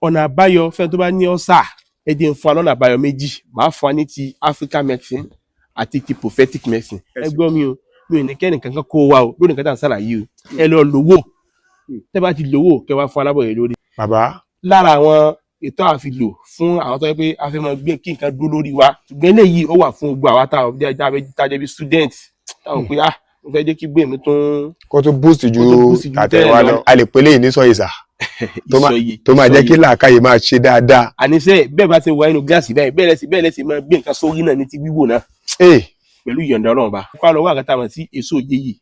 Ọ̀nà àbáyọ fẹ́ni tó bá ní ulcer, ẹ jẹ́ n fún wa lọ́nà àbáyọ méjì. Màá fún wa ní ti African medicine àti ti prophetic medicine. Ẹ gbọ́ mi o, mi ò ní kẹ́ni kankan kó wa o lórí nǹkan tá à ń ṣàlàyé o. Ẹ lọ lówó, tẹ́ bá ti lówó, kẹ́ wá fún alábọ̀ yẹn lórí. Bàbá. Lára àwọn ètò àfilò fún àwọn tó yẹ pé a fẹ́ máa gbé kí nǹkan dúró lórí wa, ṣùgbọ́n eléyìí, ó wà fún gbogbo àwa táwọn jẹ́ bí student, táwọn pé, ah, mo fẹ́ jẹ́ kí gbé mi tún Kó tó boost ju Kó tó boost ju tàtẹ̀wá tẹ́lẹ̀ lọ. lọ. A lè pélé yìí ní sọ̀yìísà Ìsọyè. tó máa jẹ́ kí làákàyè máa ṣe dáadáa. Àníṣe bẹ́ẹ̀ bá ti wà nínú gíláàsì báyìí, bẹ́ẹ̀ lẹ́sìn máa gbé nǹkan sórí náà ní ti wíwò náà Ee. pẹ̀lú ìyọ̀ǹda Ọlọ́run bá kó àlọ́ wà kátà mọ̀ sí èso yéyè.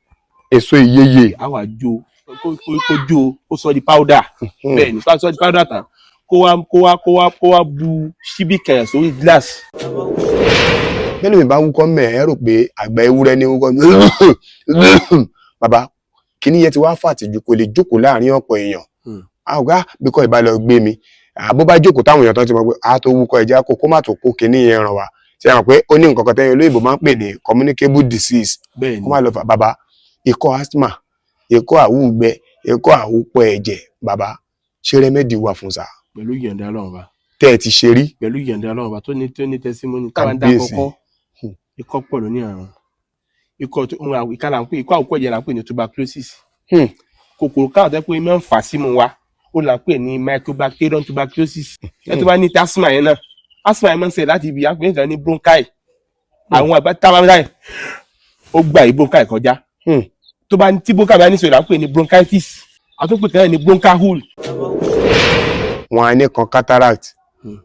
Èso ìyeyè. Á wà jó, kó jó, kó sọ di powder. Bẹ́ẹ̀ ni, kó sọ di powder tán, kó wá bu ṣíbí kan sórí glass. Bẹ́ẹ̀ mi bá wúkọ́ mẹ́, ẹ rò pé àgbà ewúrẹ́ ní wúkọ́. Bàbá, kíní yẹn ti wá fàtìjú, kò lè jókòó láàrin ọ̀pọ̀ èèyàn. Àwògá bí kò ìbá lọ gbé mi àbó bá jókòó táwọn èèyàn tán ti mọ̀ pé a tó wúkọ́ ẹ̀jẹ̀ kó má tó kó kíní yẹn ràn wá, ṣe é mọ̀ pé ó ní nǹkan kan tẹ́yìn olóyìnbó máa ń pè ní communicable disease? Bẹ́ẹ̀ ni. Kó má lọ fà. Bàbá, ikọ́ asthma, ikọ́ àwùgbẹ, ikọ́ àwùpọ̀ ẹ̀jẹ̀, bàbá, ṣé remedy wà fún sà? Pẹ̀lú ìyọ̀ǹda Ọlọ́run bá. Tẹ́ ẹ ti ṣe rí? Pẹ̀lú ìyọ̀ǹda Ọlọ́run bá tó ní testimony táwa ń dá. Kábíyèsí. Kọ́kọ́ ikọ́ pọ̀ lóní àrùn ikọ́ tó ń ìka là ń pè, ikọ́ àwùkọ́ ẹ̀jẹ̀ là ń pè ní tuberculosis. Kòkòrò káwọn tó yẹ pé máa ń fà símú wa, ó là ń pè ní Mycobacterium tuberculosis. Ẹ tó bá ní asthma yẹn náà, asthma yẹn máa ń ṣẹlẹ̀ láti ibi àpè nìkan ní bronchi. Àwọn àgbà táwa báyìí, ó gba yìí bronchi kọjá. Tó bá tí bronchi bá ní sọ̀rọ̀, là ń pè ní bronchitis. Àtúnpè kan náà ní bronchial. Wọn á ní kan cataract,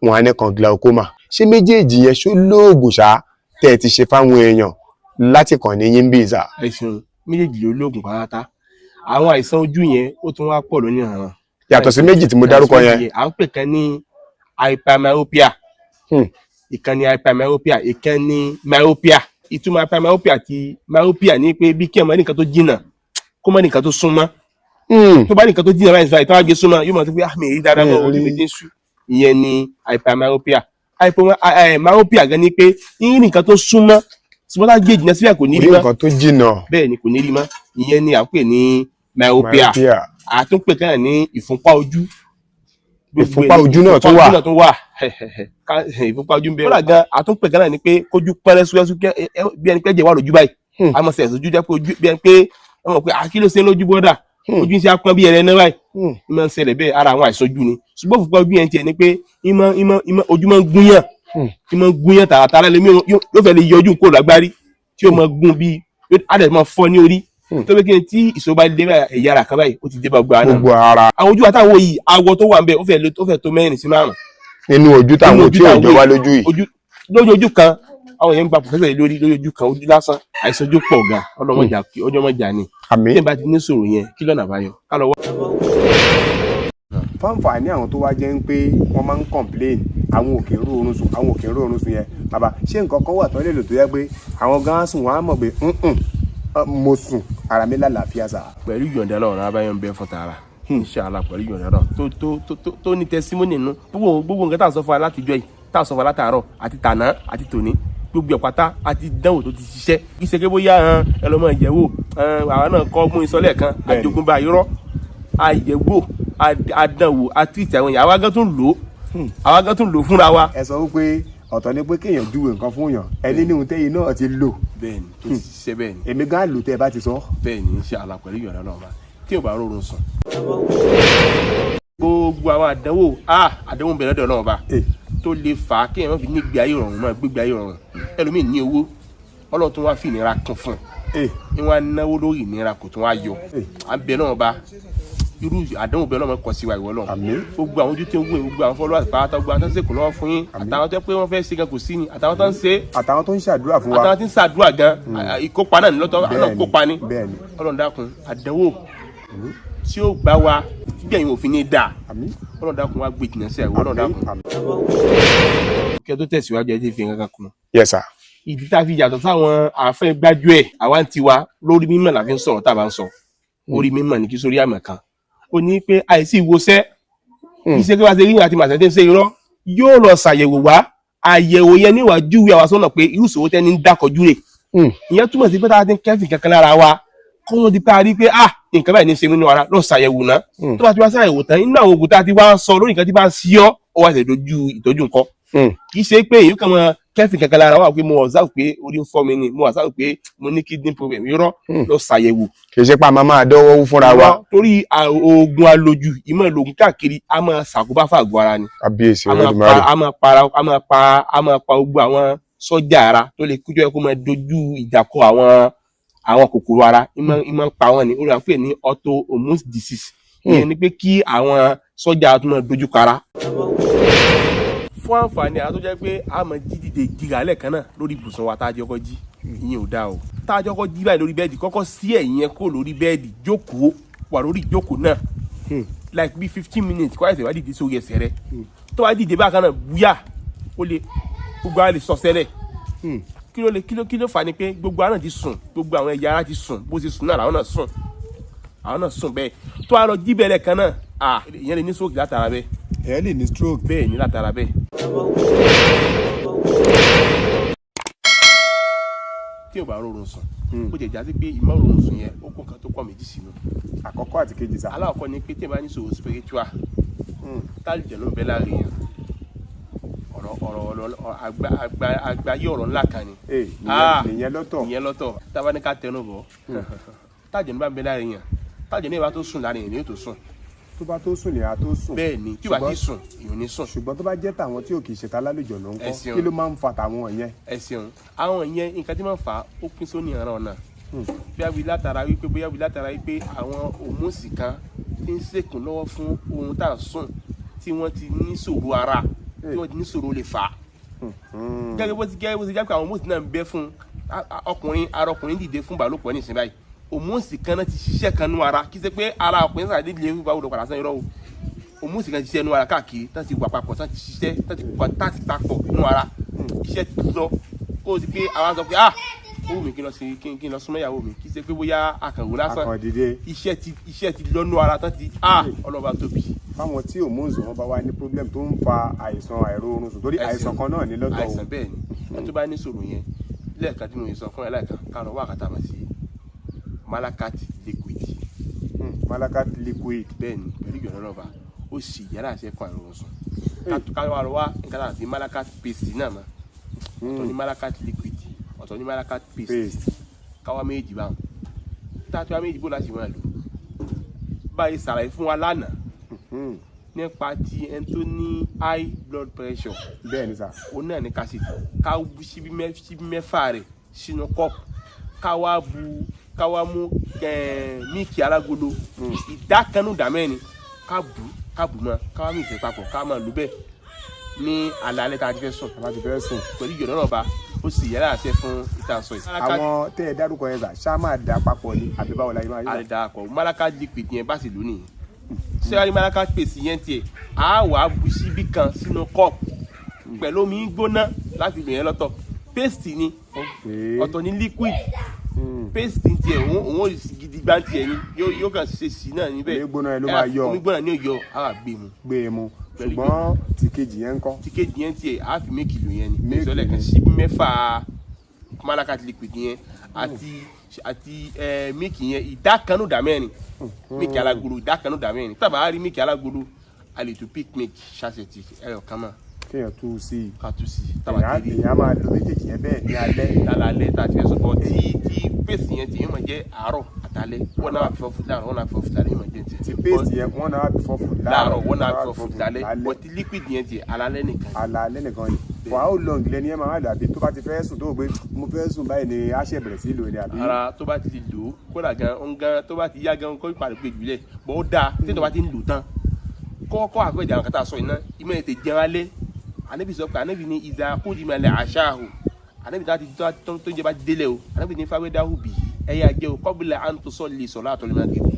wọn á ní kan glaucoma. Ṣé méjèèjì yẹn, ṣó lóògùn ṣá tẹ́ ẹ ti ṣe fáwọn èèyàn láti kàn ní yín bí ìsà? Ẹ̀sùn méjèèjì ló lóògùn pátá. Àwọn àìsàn ojú yẹn, ó tún wá pọ̀ lónìí àrùn. Yàtọ̀ sí méjì tí mo dárúkọ yẹn. À ń pè kan ní hypermyopia. Ìkan ní hypermyopia, ìkan ní myopia. Ìtumọ̀ hypermyopia àti myopia ní pé bí kí ẹ máa ní nǹkan tó jìnnà, kó má ní nǹkan tó súnmọ́. Tó bá ní nǹkan tó jìnnà báyìí sọ, ìtàn àgbẹ̀ súnmọ́, yóò máa tó pé àmì èyí dáadáa mọ́, ojú mi ti ń sú. Ìyẹn ní hypermyopia. Myopia gan ni pé ní nǹkan tó súnmọ́, ṣùgbọ́n tá a gbé jìnnà síbẹ̀, kò ní rí Orí mọ́. nǹkan tó jìnnà. Bẹ́ẹ̀ ni, kò ní rí mọ́. Ìyẹn ni à ń pè ní myopia. Myopia. Àtúnpè kan ní ìfúnpá ojú. Ìfúnpá ojú náà tún Ìfúnpá wà. ojú náà tún wà. Ìfúnpá ojú ń bẹ. Kódà gan, àtúnpè kan náà ni pé kójú pẹ́rẹ́ súwẹ́sú bí ẹni pé ẹ̀jẹ̀ wà lójú báyìí. A mọ̀ sẹ̀ sójú jẹ́ pé ojú bí ẹni pé ẹ mọ̀ pé àkí ló ṣe lójú bọ́dà, ojú ń ṣe apọ́n bí ẹrẹ náà báyìí. Ìmọ̀ ń ṣẹlẹ̀ bẹ́ẹ̀, ara àwọn àìsàn ojú ni. Ṣùgbọ́n ìfúnpá ojú yẹn tiẹ̀ ni pé ìmọ̀ ojú máa ń gúnyàn. Ìmọ̀ ń gúnyàn tààràtàrà lèmi yóò fẹ́ lè yọjú kó lágbárí tí ó máa gún bí á dẹ̀ máa fọ́ ní orí. Tó bẹ́ kí ni, tí ìṣòro bá dé báyìí, ẹ̀yà ara kan báyìí, ó ti dé bá gbogbo ara náà. Gbogbo ara. Àwọn ojú àtàwọn yìí, awọ tó wà ń bẹ, ó fẹ́ tó mẹ́rin sí márùn. Nínú ojú táwọn Nínú ojú tí ò táwọn jọ wá lójú yìí. Ojú lójú ojú kan, àwọn èèyàn ń gba professor yìí lórí lórí ojú kan, ojú lásán. Àìsàn ojú pọ̀ gan, ọlọ́mọjà ọjọ́mọjà ni. Àmín. Tí ẹ bá ti ní sọ̀rọ̀ yẹn, kí lọ́nà àbáyọ ká lọ wá. Fáǹfààní àwọn tó wá jẹ́ ń pé wọ́n máa ń complain, àwọn ò kì í ró oorun sùn, àwọn ò kì í ró oorun sùn yẹn, bàbá, ṣé nǹkan kan wà tó lè lò tó yẹ pé àwọn gan sùn, wọ́n á mọ̀ pé, "Mm-mm, mo sùn, ara mi lálàáfíà sà"? Pẹ̀lú ìyọ̀ǹda Ọlọ́run, abáyọ̀ ń bẹ fún tààrà, inshallah. Pẹ̀lú ìyọ̀ǹda Ọlọ́run tó ní testimony nínú gbogbo nǹkan tá à ń sọ fún wa látijọ́ yìí, tá à ń sọ fún wa látàárọ̀ àti tàná àti tòní, gbogbo ẹ̀ pátá àti dánwò tó ti ṣiṣẹ́. Kì í ṣe pé bóyá ẹ lọ́ mọ ìyẹ̀wò àwọn náà kọ́ mú ìsọlẹ̀ kan. Àjogúnbá irọ́, àyẹ̀wò, àdánwò, àtìtì àwọn èèyàn, àwa gan tún lò ó, àwa gan tún lò ó fúnra wa. Ẹ sọ wípé ọ̀tọ̀ ni pé kéèyàn júwe nǹkan fún yàn, ẹni ní ohun tẹ́yìn náà ti lò. Bẹ́ẹ̀ni, tó ti ṣiṣẹ́, bẹ́ẹ̀ni. Èmi gan lò tẹ́ ẹ bá ti sọ. Bẹ́ẹ̀ni, inshallah, pẹ̀lú ìyọ̀ǹda náà bá tí ò bá rọrùn sùn. Gbogbo àwọn àdánwò, àdánwò ń bẹ lọ́dọ̀ náà bá tó lè fà á kéèyàn má fi ní gbé ayé rọrùn, máa gbégbé ayé rọrùn. Ẹlòmíì ní owó, Ọlọ́run tó wá fi ìnira kan fún un, ní wọ́n á náwó lórí ìnira, kò tún wá yọ. À ń bẹ náà bá irú àdánwò bẹ́ẹ̀ lọ́mọ kọ sí wa, ìwọ náà. Àmín. Gbogbo àwọn ojú tí ń wò yín, gbogbo àwọn followers pátá, gbogbo àwọn tó ń ṣèkò lọ́wọ́ fún yín, àtàwọn tó pé wọ́n fẹ́ ṣe gan kò sí ni, àtàwọn tó ń ṣe, Àtàwọn tó ń ṣàdúrà fún wa. Àtàwọn tí ń ṣàdúrà gan, ìkópa náà ní lọ́tọ̀ àwọn náà kópa ní. Ọlọ́run dákun, àdánwò tí ó gbá wa gbẹ̀yìn òfin ní dáa. Àmín. Ọlọ́run dákun, wá gbé jìnnà sí àìwọ́. Ọlọ́run dákun. Àmín. Kí ẹ tó tẹ̀síwájú, ẹ ti fi nǹkan kan kún. Yes sir. Ìdí tá a fi yàtọ̀ sáwọn àfẹ́ gbájú ẹ̀, àwa ń tiwa lórí mímọ̀ la fi ń sọ̀rọ̀. Tá a bá ń sọ orí mímọ̀ ní kí sórí àmọ̀ kan ó ní pé àìsí ìwòsẹ́ iṣẹ́ kí wàá ṣe rí àti màṣẹ́ tí ń ṣe irọ́, yóò lọ ṣàyẹ̀wò wá. Àyẹ̀wò yẹn níwájú àwa sọ́nà pé irú ìṣòro tẹ́ni ń dákọjú rè. Ìyẹn túmọ̀ sí pé tá a ti ń kẹ́fì kankan lára wa, kó wọ́n di pé a rí pé ah, Nǹkan báyìí ní í ṣe mí nínú ara, lọ ṣàyẹ̀wò náà. Tó bá ti wá ṣàyẹ̀wò tán, inú àwọn oògùn tá a ti wá sọ lórí nǹkan tí bá ń ṣí ọ́, ó wá ṣe dojú ìtọ́jú nǹkan. Kì í ṣe pé èyí kàn máa kẹ́fìn kankan lára wà pé mo observe pé orí ń fọ́ mi ni, mo observe pé mo ní kidney problem. Irọ́. Lọ ṣàyẹ̀wò. Kì í ṣe pé a máa máa dọ́wọ́ wú fúnra wa. Irọ́, torí oògùn àlòjù, ìmọ̀ ìlògùn káàkiri, a máa ṣàkóbá fàgọ́ ara ni. Kábíyèsí A máa pa Olódùmarè. A máa pa gbogbo àwọn sọ́jà ara tó lè kújọ kó máa dojú ìjà kọ àwọn kòkòrò ara. Ìmọ̀ ń pa wọ́n ni ó rà ń pè ní autoimmune disease. Ìyẹn ni pé kí àwọn sọ́jà tó máa dojú kọ ara. Fún àǹfààní àwọn tó jẹ́ pé a máa jí dìde jìgà lẹ́ẹ̀kan náà lórí ibùsùn wa tá a jọkọ́ jí, ìyẹn ò dáa o. Tá a jọkọ́ jí báyìí lórí bẹ́ẹ̀dì, kọ́kọ́ sí ẹ̀yìn yẹn kó lórí bẹ́ẹ̀dì, jókòó, wà lórí ìjókòó náà like bí 15 minutes, kó àìsàn wá dìde sórí ẹsẹ̀ rẹ. Tó bá dìde bákan náà, búyà ó lè gbogbo ara lè sọ sẹ́lẹ̀. Kí ló lè kí ló fà ni pé gbogbo ara náà ti sùn, gbogbo àwọn ẹ̀yà ara ti sùn. Bó ṣe sùn náà làwọn náà sùn, àwọn náà sùn bẹ́ẹ̀. Tó wá lọ jí bẹ̀rẹ̀ kan náà, à ìyẹn lè ní stroke látara bẹ́ẹ̀. Ẹ lè ní stroke. Bẹ́ẹ̀ ni, látara bẹ́ẹ̀. Tí o bá rọrùn sùn, ó jẹ́ jásí pé ìmọ̀ rọrùn sùn yẹn, ó kó nǹkan tó kọ́ méjì sínú. Àkọ́kọ́ àti kejì sá. Alákọ̀ọ́kọ́ ni pé tí ẹ bá ní sòwò spiritual, tálùjẹ̀ ló ń bẹ láàrin yẹn, ọ̀rọ̀ ọ̀rọ̀ ọ̀rọ̀ àgbà àgbà àgbáyé, ọ̀rọ̀ ńlá kan ni. Ee. Ah. Nìyẹn lọ́tọ̀. Ìyẹn lọ́tọ̀. Tábà ní ká tẹnu bọ̀, tájẹ̀ ló bá ń bẹ láàrin yẹn, tájẹ̀ ní ìbá tó sùn láàrin yẹn ni yóò tó sùn. Tó bá tó sùn lè tó sùn. Bẹ́ẹ̀ ni, tí ò bá ti sùn, èèyàn ní sùn. Ṣùgbọ́n tó bá jẹ́ tàwọn tí ò kì í ṣe tálálùjọ ló ń Ẹ kọ́, ṣeun. kí ló máa ń fa tàwọn yẹn? Ẹ ṣeun. Àwọn yẹn, nǹkan tí máa ń fà á, ó pín sóní ìran ọ̀nà. Bóyá wí látara wípé bóyá wí látara wípé àwọn òmùsì kan tí ń ṣèkùn lọ́wọ́ fún ohun tá à ń sùn, tí wọ́n ti ní ṣòro ara, tí wọ́n ti ní ṣòro lè fà á. Gẹ́gẹ́ bó ti jẹ́ pé àwọn òmùsì náà ń bẹ fún ọkùnrin, ara ọkùnrin dìde fún ìbálòpọ̀ ní ìsìn báyìí, òmùsì kan náà ti ṣiṣẹ́ kan nú ara. Kí ṣe pé ara ọkùnrin sàdé lè fún ìbálòpọ̀ padà sẹ́yìn rọ́ o. Òmùsì kan ti ṣiṣẹ́ nú ara káàkiri, tán ti wà papọ̀, tán ti ṣiṣẹ́, tán ti papọ̀ nú ara, iṣẹ́ ti lọ. Kó o ti pé àwa sọ pé, ah, ó wù mí kí n lọ sí kí n lọ súnmọ́ ìyàwó mi, kí ṣe pé bóyá akànwò lásán. Akàn dìde. Iṣẹ́ ti lọ́nú ara tán ti, ah, ọlọ́ba tóbi. Fáwọn tí hormones wọn bá wá ní problem tó ń fa àìsàn àìróorun sùn, torí àìsàn kan náà ní lọ́tọ̀ o. Àìsàn, bẹ́ẹ̀ ni. Ẹni tó bá ní sọ̀rọ̀ yẹn lẹ́ẹ̀kan tí mo sọ fún ẹ lẹ́ẹ̀kan, ká lọ wá àkàtà mọ̀ sí Malakat liquid. Malakat liquid. Bẹ́ẹ̀ ni, pẹ̀lú ìyọ̀nà lọ́ba, ó sì yàrá àṣẹ fún àìróorun sùn. Ká wá lọ wá nǹkan tá à ń sí Malakat paste náà mọ́. Ọ̀tọ̀ ní Malakat liquid, ọ̀tọ̀ ní Malakat paste. Paste. Káwá méjì báwọn tá a tó wá méjì, bó láti máa lò báyìí, ṣàlàyé fún wa lánàá nípa ti ẹni tó ní high blood pressure. Bẹ́ẹ̀ ni sà. Òun náà ní ká sì ká bu síbí 6 rẹ̀ sínú kọ́ọ̀pù, ká wá bu, ká wá mú milk alágolo, ìdá kan nínú ìdá mẹ́rin, ká bù mọ́, ká wá mix papọ̀, ká máa lò bẹ́ẹ̀ ní alaalẹ́ tá a ti fẹ́ sùn. A bá ti fẹ́ sùn. Pẹ̀lú ìyọ̀nà náà bá ó sì yàrá àṣẹ fún ìtàsọ yìí. Àwọn tẹ́ ẹ dárúkọ yẹn sà, ṣá máa dà papọ̀ ni àbí báwo la yẹ máa yẹ? A lè darapọ̀. Malakat liquid yẹn bá sì lò nìyẹn. Ṣé wàá ní Malakat paste yẹn tiẹ̀, á wà á bu síbí kan sínú kọ́ọ̀pù pẹ̀lú omi gbóná láti lò yẹn lọ́tọ̀. Paste ni, ọ̀tọ̀ ní liquid. Paste ní tiẹ̀, òun ò gidi gbá tiẹ̀ ni, yóò kàn ṣe sí náà níbẹ̀. Omi gbóná yẹn ló máa yọ. Omi gbóná ni yóò yọ, á wà gbé mu. Gbé e mu. Ṣùgbọ́n tí kejì yẹn ń kọ́? Tí kejì yẹn tiẹ̀, á fi milk lò yẹn ni. Milk ìsọlẹ̀ kan ni. síbí 6 Malakat liquid yẹn àti milk yẹn, ìdá kan nínú ìdá mẹ́rin, milk alágolo, ìdá kan nínú ìdá mẹ́rin. Tá a bá rí milk alágolo, a lè tó Peak milk sachet ẹyọ kan mọ́. Kéèyàn tú sí i. Ká tú sí i tábà Èèyàn ti rí. Èèyàn á máa lo méjèèjì yẹn bẹ́ẹ̀ ní alẹ́. Lálẹ́ tá a ti fẹ́ sọ bọ́, tí paste yẹn ti yóò máa jẹ́ àárọ̀ àtàlẹ́, 1 hour before food láàárọ̀, 1 hour before food lálẹ́ yóò máa jẹ́ tiẹ̀. Ti paste yẹn, 1 hour before food. Láàárọ̀, 1 hour before food lálẹ́, but ti liquid yẹn tiẹ̀, alálẹ́ nìkan. Alaalẹ́ nìkan ni. For how long lẹni ẹ máa lò? Àbí tó bá ti fẹ́ sùn, tó o gbé mo fẹ́ sùn báyìí ni á ṣe bẹ̀rẹ̀ sí lò ní, àbí? Ara tó bá ti lò ó, kódà gan ń gan, tó bá ti yá gan, kó ìpàdé gbé jùlẹ̀ bọ́, ó dáa tí tó bá ti ń lò tán, kọ́kọ́ àgbẹ̀jà àwọn kata sọ iná ìmọ̀ ètè jẹun alẹ́. Ànábì sọ pé, Ànábì ní ìzà kódìmọ̀lẹ̀ àṣàhù, Ànábì tó ti tó jẹ bá délẹ̀ o, Ànábì ní fáwẹ́dáhù bì í, ẹ̀yà jẹ́ o kọ́bílẹ̀ à ń tó sọ lè sọ̀rọ̀ àtọ̀lẹ̀ máa ń gébù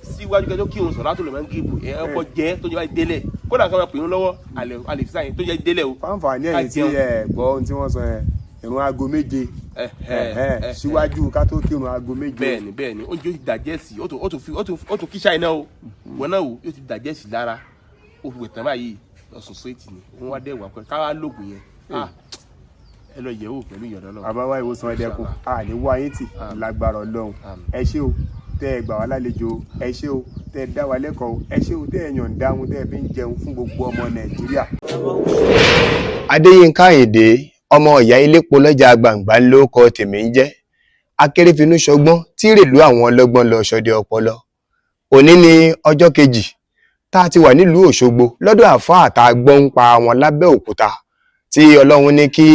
síwájú kẹjọ kí òun sọ̀rọ̀ àtọ̀lẹ̀ máa ń gébù ẹ̀ ọkọ̀ jẹ́ tó jẹ bá délẹ̀, kódà kan máa pè ń lọ́wọ́ alẹ́ fi sáyẹn tó jẹ délẹ̀ o. Fáǹfààní Ká ẹ̀yìn tí jẹun. ẹ gbọ́ ohun tí wọ́n sọ yẹn, ìrun aago 7, síwájú ká tó kírun aago 7. Bẹ́ẹ̀ni, oúnjẹ ó ti digest, ó tún fi ó tún kíṣà iná o, wọn náà wò, yóò ti digest lára. Ó fi wẹ̀ tán báyìí, lọ́sùn sóìtì ni òun wá dẹ̀ wà pẹ́ káwá lóògùn yẹn. Ah, ẹ lọ yẹ̀ wò pẹ̀lú ìyọ̀dọ̀ náà. Bàbá wa, ìwòsàn ẹ̀dẹ̀kùn, a ní wá yín tì lágbára Ọlọ́run. Àmín. Ẹ ṣé o. Tẹ́ ẹ gbà wá lálejò, ẹ ṣé o. Tẹ́ ẹ dá wa lẹ́kọ̀ọ́, ẹ ṣé o. Tẹ́ ẹ yànda ohun tẹ́ ẹ fi ń jẹun fún gbogbo ọmọ Nàìjíríà. Adéyínká Àyìndé, ọmọ ìyá ilépo lọ́jà gbàǹgbà ló kọ tèmi ń jẹ́. Akérèfínú ṣọgbọ́n tí rèlú àwọn ọlọ́gbọ́n lọ ṣọdẹ ọpọlọ. Òní ní ọjọ́ kejì tá a ti wà nílùú Òṣogbo lọ́dọ̀ àáfàá tá a gbọ́ ń pa wọn lábẹ́òkúta, tí Ọlọ́run ní kí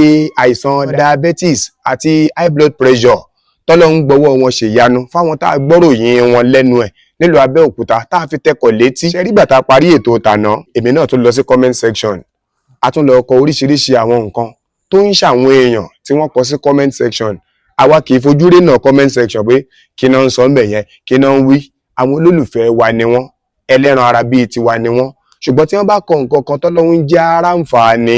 àìsàn diabetes àti high blood pressure, tọ́lọ́run gbọ́wọ́ wọn ṣèyanu fáwọn tá a gbọ́ròyìn wọn lẹ́nu ẹ̀ nílùú Abẹ́òkúta, tá a fi tẹkọ̀ létí. Ṣe rígbà tá a parí ètò tàná, èmi náà tún lọ sí comment section, a tún lọ kọ oríṣiríṣi àwọn nǹkan tó ń ṣàwọn èèyàn tí wọ́n kọ sí comment section. Àwa kì í fojú rí náà comment section pé kí náà ń sọ ńbẹ̀ yẹn, kí náà ń wí. Àwọn olólùfẹ́ wa ni wọ́n, ẹlẹ́ran ara bíi tiwa ni wọ́n, ṣùgbọ́n tí wọ́n bá kọ nǹkan kan tọ́lọ́hún jẹ́ ara àǹfààní